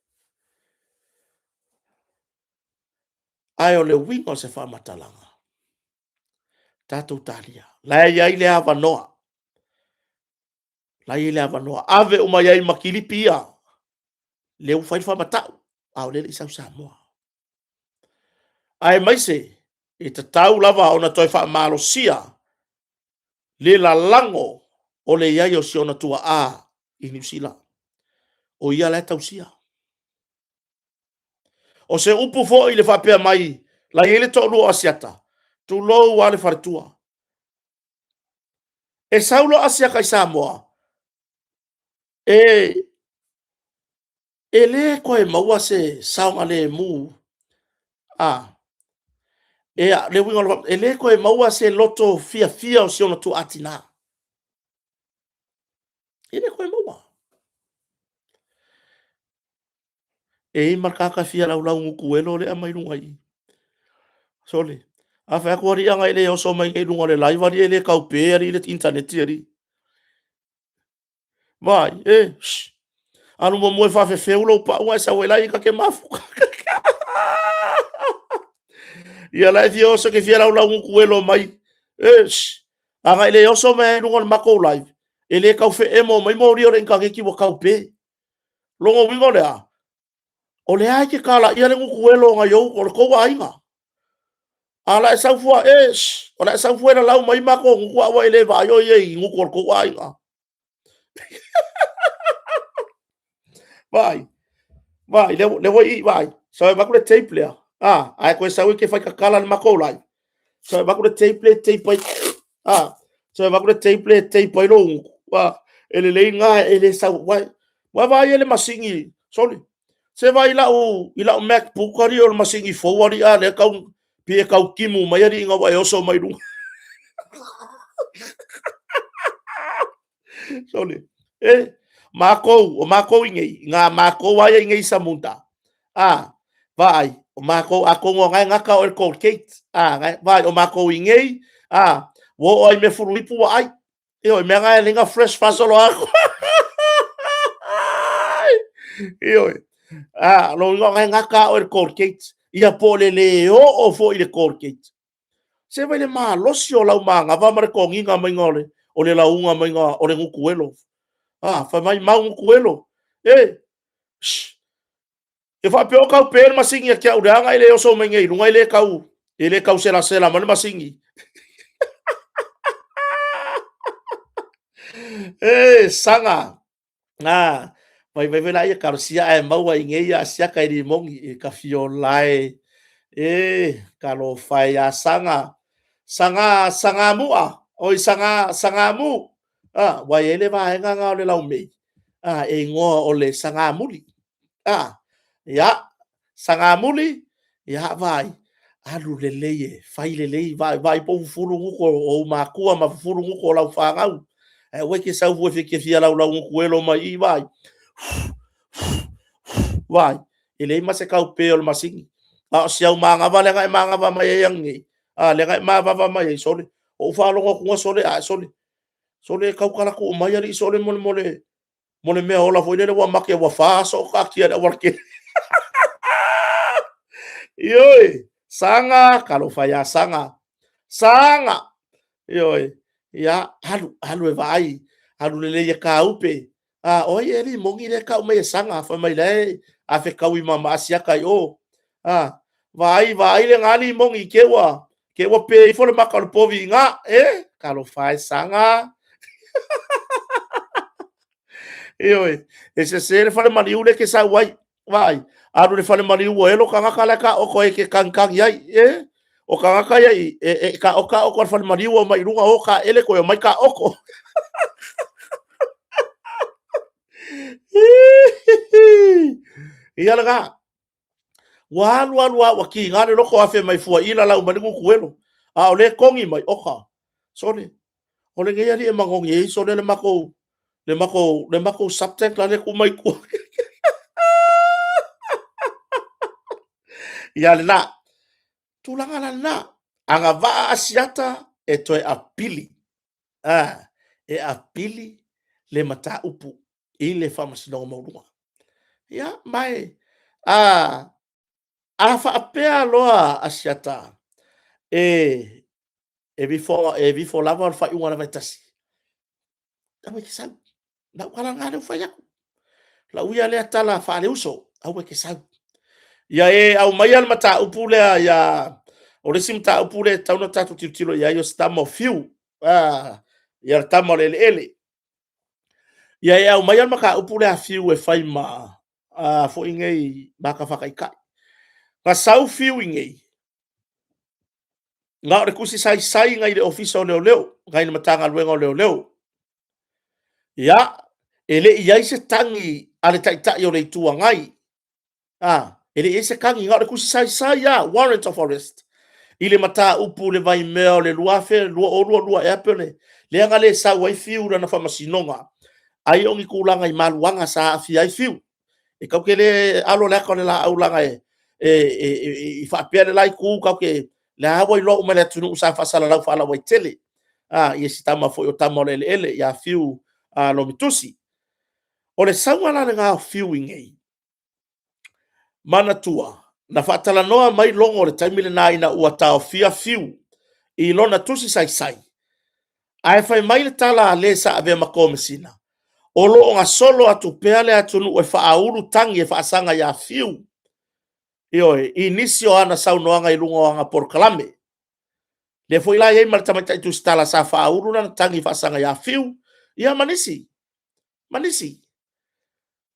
Ae o le uiga o se faamatalaga, tatou talia. La e i ai le avanoa. La e i ai le avanoa. Ave uma i ai ma kilipi ia. Lea ua fai le faamatau, a o lea e le i sau Samoa. Aemaise e tatau lava ona toe faamalosia le lalago o le i ai o si ona tuaa i Niu Sila. O ia la e tausia. O se upu foi i le faapea mai, la i ai le toalua o Asiata, tulou lava le faletua. E sau loa Asiata i Samoa, e le toe maua se saogalemu, a, e, le uiga o le, e le toe maua se loto fiafia o si ona tuaa tinã. E le toe maua. E i ai ma le tagata fia laulau gutuelo lea mai luga i i. Sole, a fai atu alii ana e le oso mai nei i luga o le live alii e le taupe alii le initaneti alii. Vai, e, shh. Alu muamua e faafefeu lou pau ae sau ai la ta te mafuta. Ia la e fia oso ke fia laulau gutuelo mai. E, shh. Ana e le oso mai ai luga o le matou live, e le tau feemo mai moli o le initaneti ua taupe. Lona uiga o le a? O lea e te kalaia le gutuelo o nai ou, o le tou aiga. A la e sau fua, e, shh, o la e sau fua e lalau mai matou gutu a ua e le vaai o ia i gutu o le tou aiga. Vaai, vaai, le ua i, vaai, sau e avatu le tape lea, a, ae toe sau e te fai tatala le matou live. Sau e avatu le tape lea e tape ai, a, sau e avatu le tape lea e tape ai lou gutu, a, e lelei na e le sau, uai, ua vaai e le masini, sole, se vaai i lau, i lau MacBook alii o le masini fou alii, a lea tau Pi e kau kimu mai alii ina ua e oso mai luga. Sole. E, makou, o makou i nei, ngā makou aia i nei Samunda. A, vaai, o makou, atonu o ngai gata o le Colgate. A, ngai, vaai, o makou i nei, a, ua oo ai me fuluipu ua ai. Ioe, mea ngai lenga fresh fasolo aku. Ioe. A, lo ingoa ngai gata o le Colgate. Ia po le le oo foi le Colgate. Se vai le malosi o lau manava ma le togiga maiga o le, o le lauga maiga o le gutuelo. A, fai mai mau gutuelo. E, shh. E faapea o tau pe le masini ia te au leaga e le oso mai nei i luga e le tau, e le tau selasela mai le masini. E, saga. A, vai vai vai la ia kalosia ae maua i nei ia siaka i limoni e ka fiolae. E, talofa e ia saga. Saga, saga mua. Oi, saga, saga mu. A, ua i ai le vaega nga o le laumei. A, e igoa o le saga muli. A, ia, sagamuli, ia, vaai, alu lelei e, fai lelei, vaai, vaai po o fufulu gutu o ou matua ma fufulu gutu o lau fanau. Ae aua e te sau fua e te fia laulau gutu elo mai i, vaai. Vaai, e leai ma se kaupe o le masini. A o si au manava lea na e manava mai ai ananei, a, lea na e mavava mai ai, sole, o ou faalogo atu sole, a, sole, sole e tautala tuu mai alii sole mo le, mo le, mo le mea ola foi lele ua make ua fa aso o taatia i le aualatele. Ioe, saga, talofa ia saga. Saga! Ioe, ia, alu, alu e vaai, alu lelei e kāupe. A, o ai e limoni le kau mai e saga, fai mai lae a fekaui ma ma asiaka i o. A, vaai, vaai le ngā limoni ke ua, ke ua pe ifo le maka o le povi i ngā, e, talofa e saga. Ioe, e sese le fale maliu le ke sau ai. Vaai, alu le fale maliu ua elo tagata la ka oko e ke kangkangi ai. E, o tagata ia i, e, e ka oka oko le fale maliu o mai lunga o ka ele koe o mai ka oko. Ia lena. Ua alu alu a ua kiga le loko afe mai fua ila lau mai le gukuelo. A o le kongi mai, oka. Sole, o lenei alii e magogi ai sole le makou le makou le makou subject la le ku mai kua. Ia lena. Tulaga la lena. Agavaa Asiata e toe apili. Ah, e apili le mataupu i le Faamasinoga Maualuga. Ia, mai, a, a faapea loa Asiata e, e vifo, e vifo lava o le faaiuga lava e tasi. Aua e te sau. Lau tala lena lea ua fai atu. Lau ia lea tala faaleuso, aua e te sau. Ia e aumaia le mataupu lea ia, o le isi mataupu lea e tatau ona tatou tilotilo i ai o se tama o Fiu, ah, ia le tama o le eleele. Ia e aumaia le mataupu lea a Fiu e fai ma a foi nei maka faataitai. Na sau Fiu i nei, na o le tusi saisai nai le Ofisa o Leoleo, nai le Matagaluega o Leoleo. Ia, e le i ai se tagi a le Taitai o le Itu Agai. A, e le i ai se tagi, na o le tusi saisai lava, warrant of arrest, i le mataupu i le vaimea o le 2022 ea pe o le, lea na le sau ai Fiu i lana faamasinoga, ai o ni tulaga i maluaga sa aafia ai Fiu. E tatou te le alo le ata o le laau leaga e, e, e, e, i faapea le la itu tatou te lea ua iloa uma e le atunuu sa faasalalau faalauaitele. A, ia si tama foi o tama o le eleele ia Fiu a, Lomitusi. O le sauga la lena o Fiu i nei, Manatua, na faatalanoa mai Logo i le taimi lena ina ua taofia Fiu i lona tusi saisai, ae fai mai le tala a le sa avea ma Komesina, o lo o gasolo atu pea le atunuu e faaulu tagi e faasaga ia Fiu, ioe, i nisi o ana saunoaga i luga o ana polokalame. Lea foi la e i ai ma le tamaitai tusitala sa faaulu lana tagi faasaga ia Fiu, ia ma nisi, ma nisi.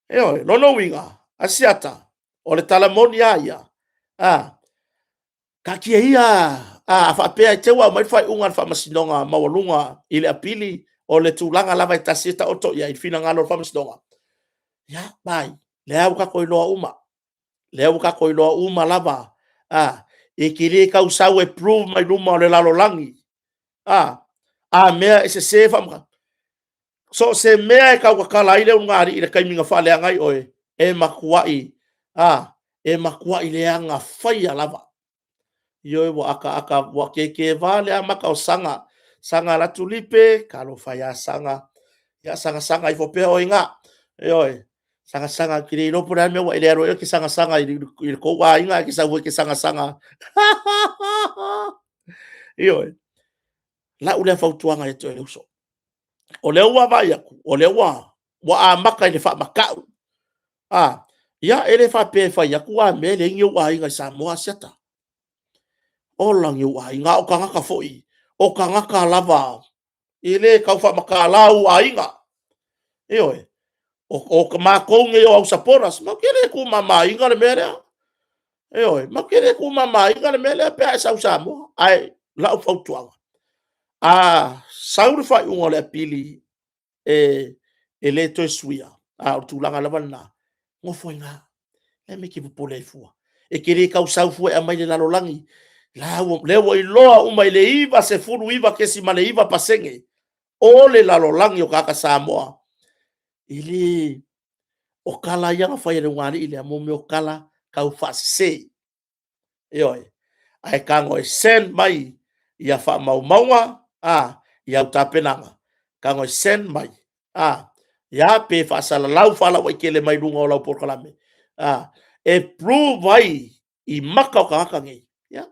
Ioe, lona uiga, Asiata, o le tala moni a ia, a, taatia ia, a, a faapea e te ua aumai le faaiuga a le Faamasinoga Maualuga i le apili o le tulaga lava e tasi e taoto i ai le finagalo o le Faamasinoga, ia, vai, lea ua tatou iloa uma, lea ua tatou iloa uma lava, a, E te le tau sau e prove mai luma o le lalolagi. A, a mea e sese faamatalaga. So o se mea e tautatala ai le ulugalii i le taimi na faaleaga ai oe, e matuai, a, e matuai leaga faia lava. Ioe, ua ataata ua teteva le amata o Saga, Saga Latulipe, talofa e ia Saga, ia saga saga ifo pea oe i ina. Ioe, saga saga, ou te le iloa po o le a le mea ua e le alu ai oe e te saga saga i le tou aiga ae e te sau foi e te saga saga. Ioe, lau lea fautuaga ia te oe le uso. O lea ua vaai atu, o lea ua amata i le faamatau. A, ia e le faapea e fai atu a mea e leai ni ou aiga i Samoa Asiata. Ola ni ou aiga, a o tagata foi, o tagata lava e le tau faamatala ou aiga. Ioe. O matou nei o au supporters, matou te le tuumamaina le mea lea. Ioe, matou te le tuumamaina le mea lea pe a e sau i Samoa. Ae o lau fautuaga, a sau le faaiuga o le apili e le toe suia, a o le tulaga lava lena, nofo ai i ina. O le a le mea e te popole ai fua? E te le tau sau fua e aumai i le lalolagi, lea ua iloa uma i le 99.9% o le lalolagi o tagata Samoa, e le... o tala ia na fai e le ulugalii lea, o mea o tala taufaasese. Ioe. Ae tago e send mai ia faamaumauga i au tapenaga, tago e send mai, ia pe faasalalau faalauaitele mai luga o lau polokalame, e prove ai i maka o tagata nei, ia,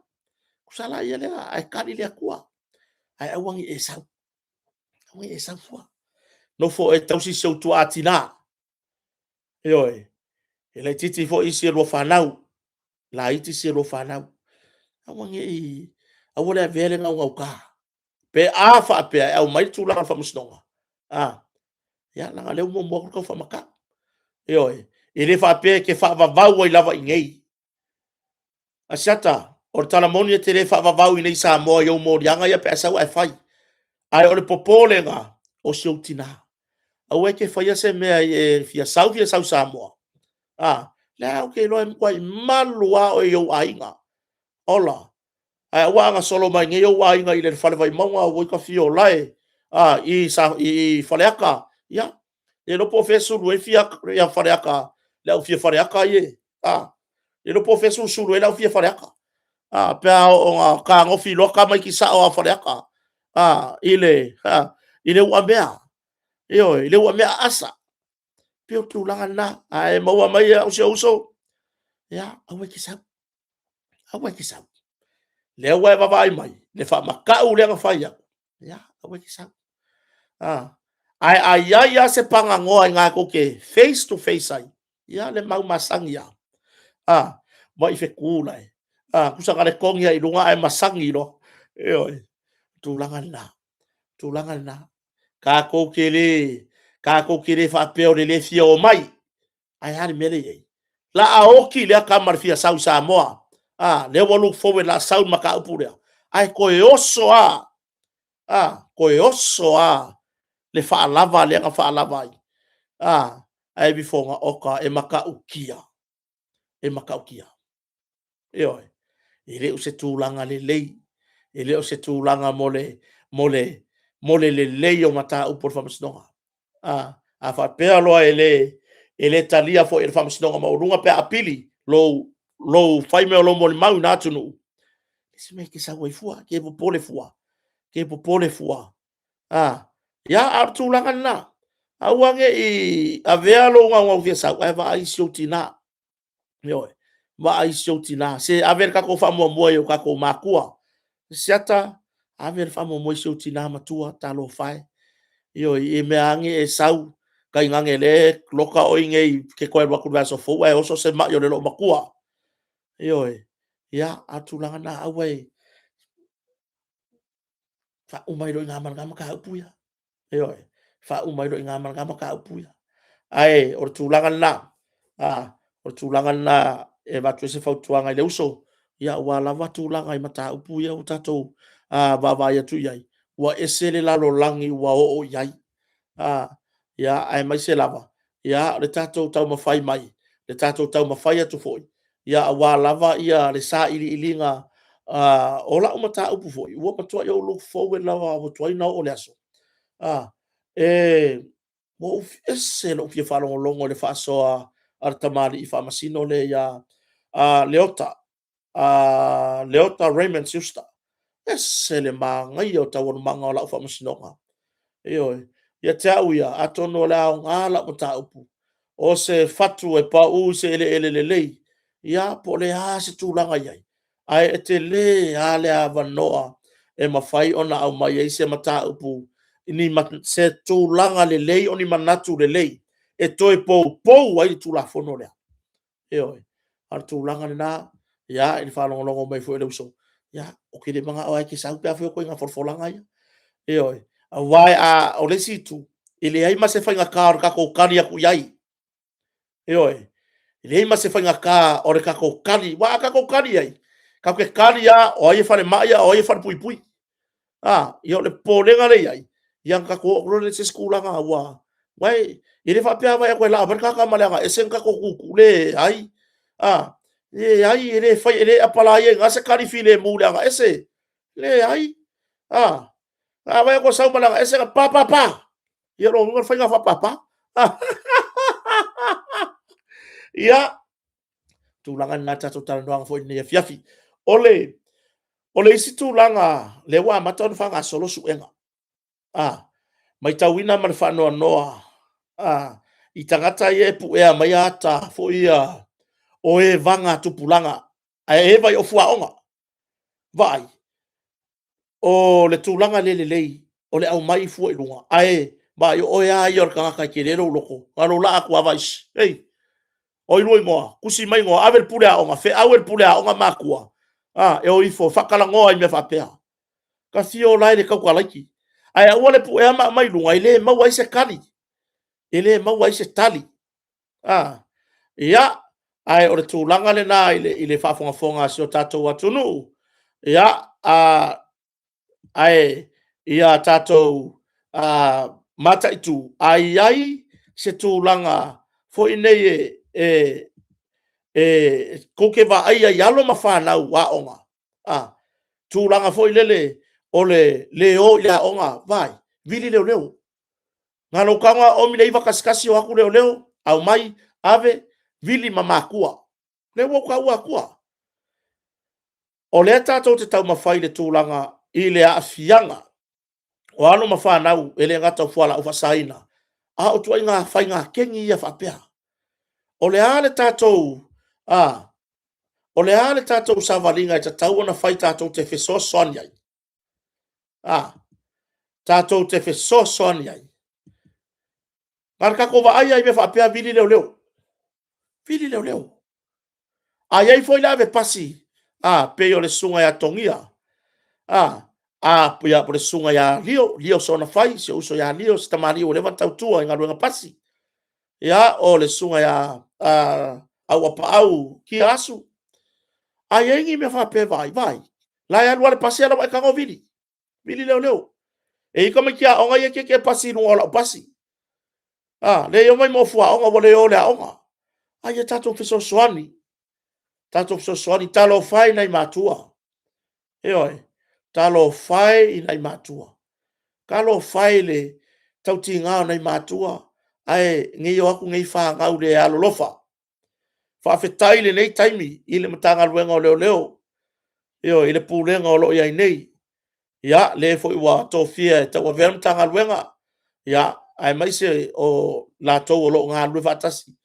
tusa la ia lea, ae tali le Atua. Ae aua ne i e sau, aua ne i e sau fua. Nofo oe e tausi si ou tuaa tiga. Ioe. E laitiiti foi isi a lua fanau, laiti isi a lua fanau. Aua ne i, aua le avea le gaugauta. Pe a faapea e aumai le tulaga o le faamasinoga, a, ia leaga o lea ua muamua atu le tau faamatau. Ioe. E le faapea e te faavavau ai lava i inei. Asiata, o le tala moni e te le faavavau i inei i Samoa i ou moliaga ia pe a e sau ae fai. Ae o le popolega, o si ou tina. Aua e te faia se mea e fia sau fia sau i Samoa, a, lea ou te iloa e matuai malu lava oe i ou aiga. Ola. Ae aua a na solo mai nei ou aiga i le fale Vaimauga ua ita fia o lae i i Faleata, ia, le iloa po o fea e sulu ai fia Faleata, le au fia Faleata ia, a, le iloa po o fea e susulu ai le au fia Faleata, a, pe a oo ina fetagofi loa tamaiti sao lava o Faleata i le uamea, ioe, i le uamea aasa. E pei o le tulaga lena, a e maua mai si ou uso, ia, aua e te sau, aua e te sau. Lea ua e vaavaai mai i le faamatau lea na fai atu, ia aua e te sau. Ae a i ai lava se paganoa i ina tou te face to face ai, ia le mau masani lava, a, vaai i fetu la e, tusa na o le togi lava i luga ae masani loa. Ioe, o le tulaga lena, tulaga lena. Tatou te le, tatou te le faapea o le le fia omai, ae a le mea lea e i ai? O le a oti lea tama i le fia sau i Samoa, a, lea ua look forward o le a sau i le mataupu lea, ae toe oso lava, a, toe oso lava le faalava lea na faalava ai, a, ae alu ifo, oka, e matautia, e matautia. Ioe. E le o se tulaga lelei, e le o se tulaga mo le lelei o mataupu o le Faamasinoga. A faapea loa e le talia foi e le Faamasinoga Maualuga pe a apili lou fai mai o lou molimau i na atunuu, o se mea e te sau ai fua, e te popole fua, e te popole fua. A, ia, a o le tulaga lena. Aua ne i avea lou naunau fia sau, ae vaai i si ou tina. Ioe, vaai i si ou tina. Se ave le tatou faamuamua i o tatou matua. Asiata, ave le faamuamua i si ou tina matua, talofa e. Ioe, i mea ane e sau, tainane o lea e loka oe i inei e te toe alu atu i le vaiaso fou ae oso se mai o le loomatua. Ioe, ia, a o le tulaga lena, aua e faauma ai loa i ina ma lena mataupu ia. Ioe, faauma ai loa i ina ma lena mataupu ia. Ae o le tulaga lena, o le tulaga lena e avatu ai se fautuaga i le uso, aua lava tulaga i mataupu ia ua tatou vaavaai atu i ai, ua ese le lalolagi ua oo i ai, aemaise lava le tatou taumafai mai, le tatou taumafai atu foi aua lava le sailiiliga. O lau mataupu foi, ua matuai ou look forward lava ua tuai ona oo le aso. Ua ou ese lou fia faalogologo i le faasoa a le tamalii faamasino lea ia Leota, Leota Raymond Schuster. Ese le manaia o taualumaga o lau faamasinoga. Ioe. Ia te au ia, atonu o le aoga lau mataupu, o se fatu e pau i se eleele lelei, ia po o le a se tulaga e i ai, ae e tele lava le avanoa e mafai ona aumai ai se mataupu i se tulaga lelei o ni manatu lelei e toe poupou ai le Tulafono lea. Ioe. A o le tulaga lena, ia, i le faalogologo mai foi a le uso, ia, ou te le manao lava e te sau pe a fai o ituaiga folafolaga ia. Ioe. Aua o le isi itu, e leai ma se faigata o le tatou tali atu i ai. Ioe. E leai ma se faigata o le tatou tali, aua a tatou tali i ai, tatou te tali lava o ai e falemai a o ai e falepuipui. A, ia o le popolega lea e i ai, ia ona tatou oo loa lea i se isi tulaga ua... Aua e le faapea a vaai atu e laa mai le tagata ma le agaese ona tatou tutu, leai, a, leai, e le fai, e le apalaia i ina se tali filemu i le agaese. Leai, a vaai atu ua sau ma le agaese ona pa, pa, pa. Ia o lona uiga o le faiga faapapa. Ia, tulaga lena i le tatou talanoaga foi i lenei afiafi. O le isi tulaga lea ua amata ona faagasolo suega, matauina ma le faanoanoa i tagata ia e puea mai ata foi ia o e vaga tupulaga ae eva i ofuaoga. Vaai, o le tulaga le lelei o le aumai fua i luga, ae vaai o oe lava ia o le tagata e tele lou loto, na o lou laa atu lava vaai, hei, o ai lua igoa? Tusi mai igoa, ave i le pule aoga, feau e le pule aoga matua, e o ifo e faatalanoa i mea faapea. Ta fia o la e i le tautalaiti. Ae aua le puea ma aumai i luga, e le maua ai se tali. E le maua ai se tali. Ia, ae o le tulaga lena i le faafogafoga a si o tatou atunuu, ia, ae ia tatou mataitu, a i ai se tulaga foi nei e tou te vaaia i alo ma fanau aoga, tulaga foi lele o le le o i le aoga, vaai, vili leoleo. Na o lou tago lava oomi le 911, o atu leoleo, aumai, ave, vili ma matua. Lea ua ou taua atua. O lea tatou te taumafai i le tulaga i le aafiaga o alo ma fanau, e le gata o fualaau faasaina, a o ituaiga faiga kegi ia faapea. O le a le tatou, o le a le tatou savaliga e tatau ona fai tatou te fesoasoani ai? Tatou te fesoasoani ai. Na o le tatou vaai lava i mea faapea, vili leoleo, vili leoleo. A i ai foi le ave pasi pei o le susuga ia Togia, po o le susuga ia Lio, Lio Soonafai, si ou uso ia Lio, si tamalii ua leva ona tautua i galuega pasi. Ia, o le susuga ia Auapaau Kia Asu. A i ai ni mea faapea e vaai, vaai, o la e alu lava le pasi ae o la e ua e tago vili, vili leoleo. E i ai tamaiti aoga ia e tietie pasi i luga o lau pasi, lea e omai ma ofu aoga ua le o i le aoga. A ia tatou fesoasoani, tatou fesoasoani. Talofa e i nai matua, ioe, talofa e i nai matua. Talofa e i le tautiga o nai matua, ae ne i o atu nei fanau le alolofa. Faafetai i lenei taimi i le Matagaluega o Leoleo, ioe, i le Pulega o lo o i ai nei, ia, le foi ua tofia e tauavea le Matagaluega, aemaise o latou o lo o galulue faatasi.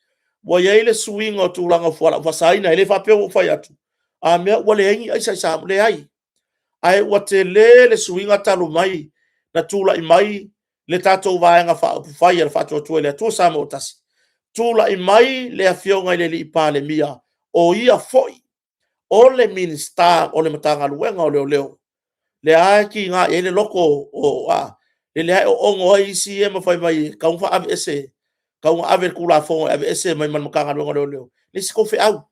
Ua i ai le suiga o tulaga o fualaau faasaina, e le faapea ua ou fai atu, a mea ua leai ni aisa i Samoa. Leai, ae ua tele le suiga talu mai na tulai mai le tatou Vaega Faaupufai a le Faatuatua i le Atua Samoa ua Tasi, tulai mai le Afioga i le Palemia, o ia foi o le Minisita o le Matagaluega o Leoleo, lea lava e tiga i ai le loto o lea lava e oogo ai isi ia ma fai mai e tatau ona faaaveese, e tatau ona ave le Tulafono e aveese mai ma le Matagaluega o Leoleo. E leai se tou feau,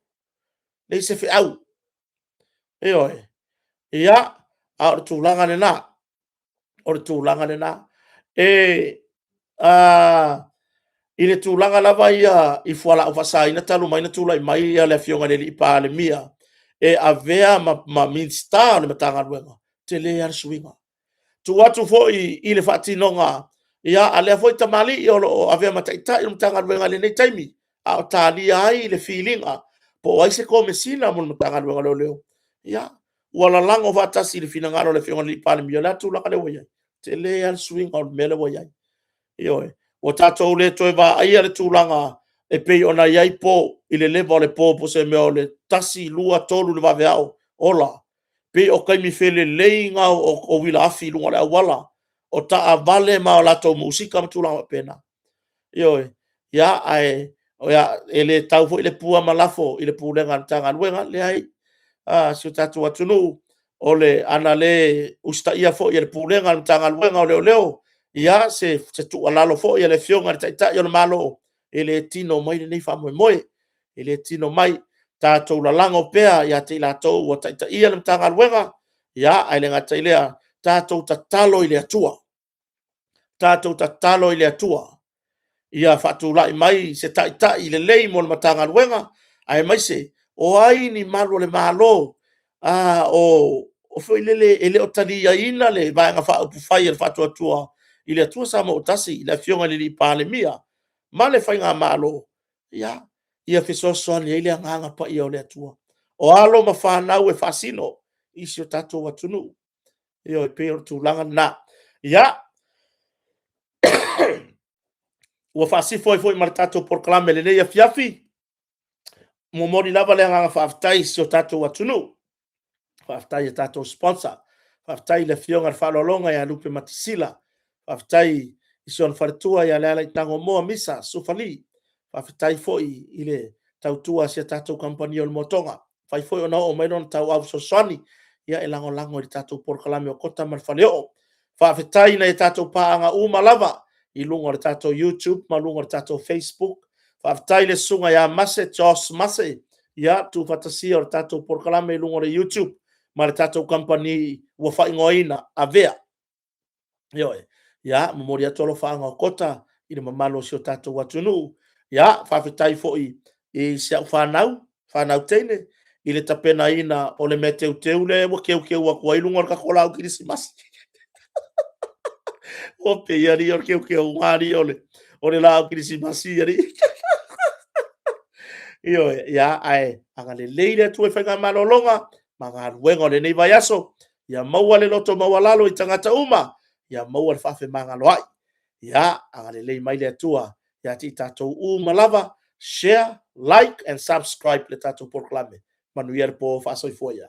leai se feau. Ioe. Ia, a o le tulaga lena, o le tulaga lena. I le tulaga lava ia i fualaau faasaina talu mai ona tulai mai le Afioga i le Palemia, e avea ma Minisita o le Matagaluega, tele lava le suiga. Tuu atu foi i le faatinoga a lea foi tamalii o lo o avea ma Taitai o le Matagaluega i lenei taimi, a o talia ai le filiga po o ai se Komesina mo le Matagaluega o Leoleo, ia, ua lalago faatasi i le finagalo o le Afioga i le Palemia. O le a le tulaga lea ua i ai? Tele lava le suiga o le mea lea ua i ai. Ioe. Ua tatou le toe vaaia le tulaga e pei ona i ai po i le leva o le po, po o se mea o le 1, 2, 3 i le vaveao, ola. E pei o taimi felelei na o uila afi i luga o le auala, o taavale ma latou musika ma tulaga faapena. Ioe. Ia, ae e le tau foi le pua ma lafo i le pulega a le Matagaluega, leai. Si o tatou atunuu, ana le usitaia foi e le Pulega a le Matagaluega o Leoleo se tuualalo foi a le Afioga i le Taitai o le Malo, e le tino mai lenei faamoemoe, e le tino mai. Tatou lalago pea ia i latou ua taitaia le Matagaluega, ae le gata i lea, tatou tatalo i le Atua, tatou tatalo i le Atua ia faatulai mai se Taitai lelei mo le Matagaluega, aemaise o ai ni malu o le Malo foi lele e le o taliaina le Vaega Faaupufai a le Faatuatua i le Atua Samoa ua Tasi, le Afioga i le Palemia ma le Faigamalo, ia fesoasoani ai le Agaga Paia o le Atua. O alo ma fanau e faasino i si o tatou atunuu. Ioe, e pei o le tulaga lena. Ia, ua faasifo ai foi ma le tatou polokalame i lenei afiafi. E momoli lava le agaga faafetai i si o tatou atunuu. Faafetai i tatou sponsor, faafetai i le Afioga i le Faaaloaloga ia Lupematasila, faafetai i si ona faletua ia Lealaitangomoa Misa Sufali, faafetai foi i le tautua a si a tatou Kamupani o le Moa Toga, ua mafai foi ona oo mai lona tauau fesoasoani e lagolago i le tatou polokalame o Kota ma le Faleoo. Faafetai i nai a tatou paaga uma lava i luga o le tatou YouTube ma luga o le tatou Facebook. Faafetai i le Susuga ia Mase Josh Mase, tuufaatasia o le tatou polokalame i luga o le YouTube ma le tatou kamupani ua faaigoaina Avea. Ioe. Ia, momoli atu alofaaga o Kota i le mamalu o si o tatou atunuu. Ia, faafetai foi i si au fanau, fanau teine, i le tapenaina o le mea teuteu lea ua teuteu atu ai luga o le tatou laau kerisimasi. Ua pei alii o le teuteuga alii o le laau kerisimasi alii. Ioe, ia, ae agalelei le Atua i faiga malologa ma galuega o lenei vaiaso. Ia maua le loto maualalo i tagata uma, ia maua le faafemagaloai. Ia agalelei mai le Atua ia te i tatou uma lava. Share, like and subscribe le tatou polokalame. Manuia le po, faasoifua ia.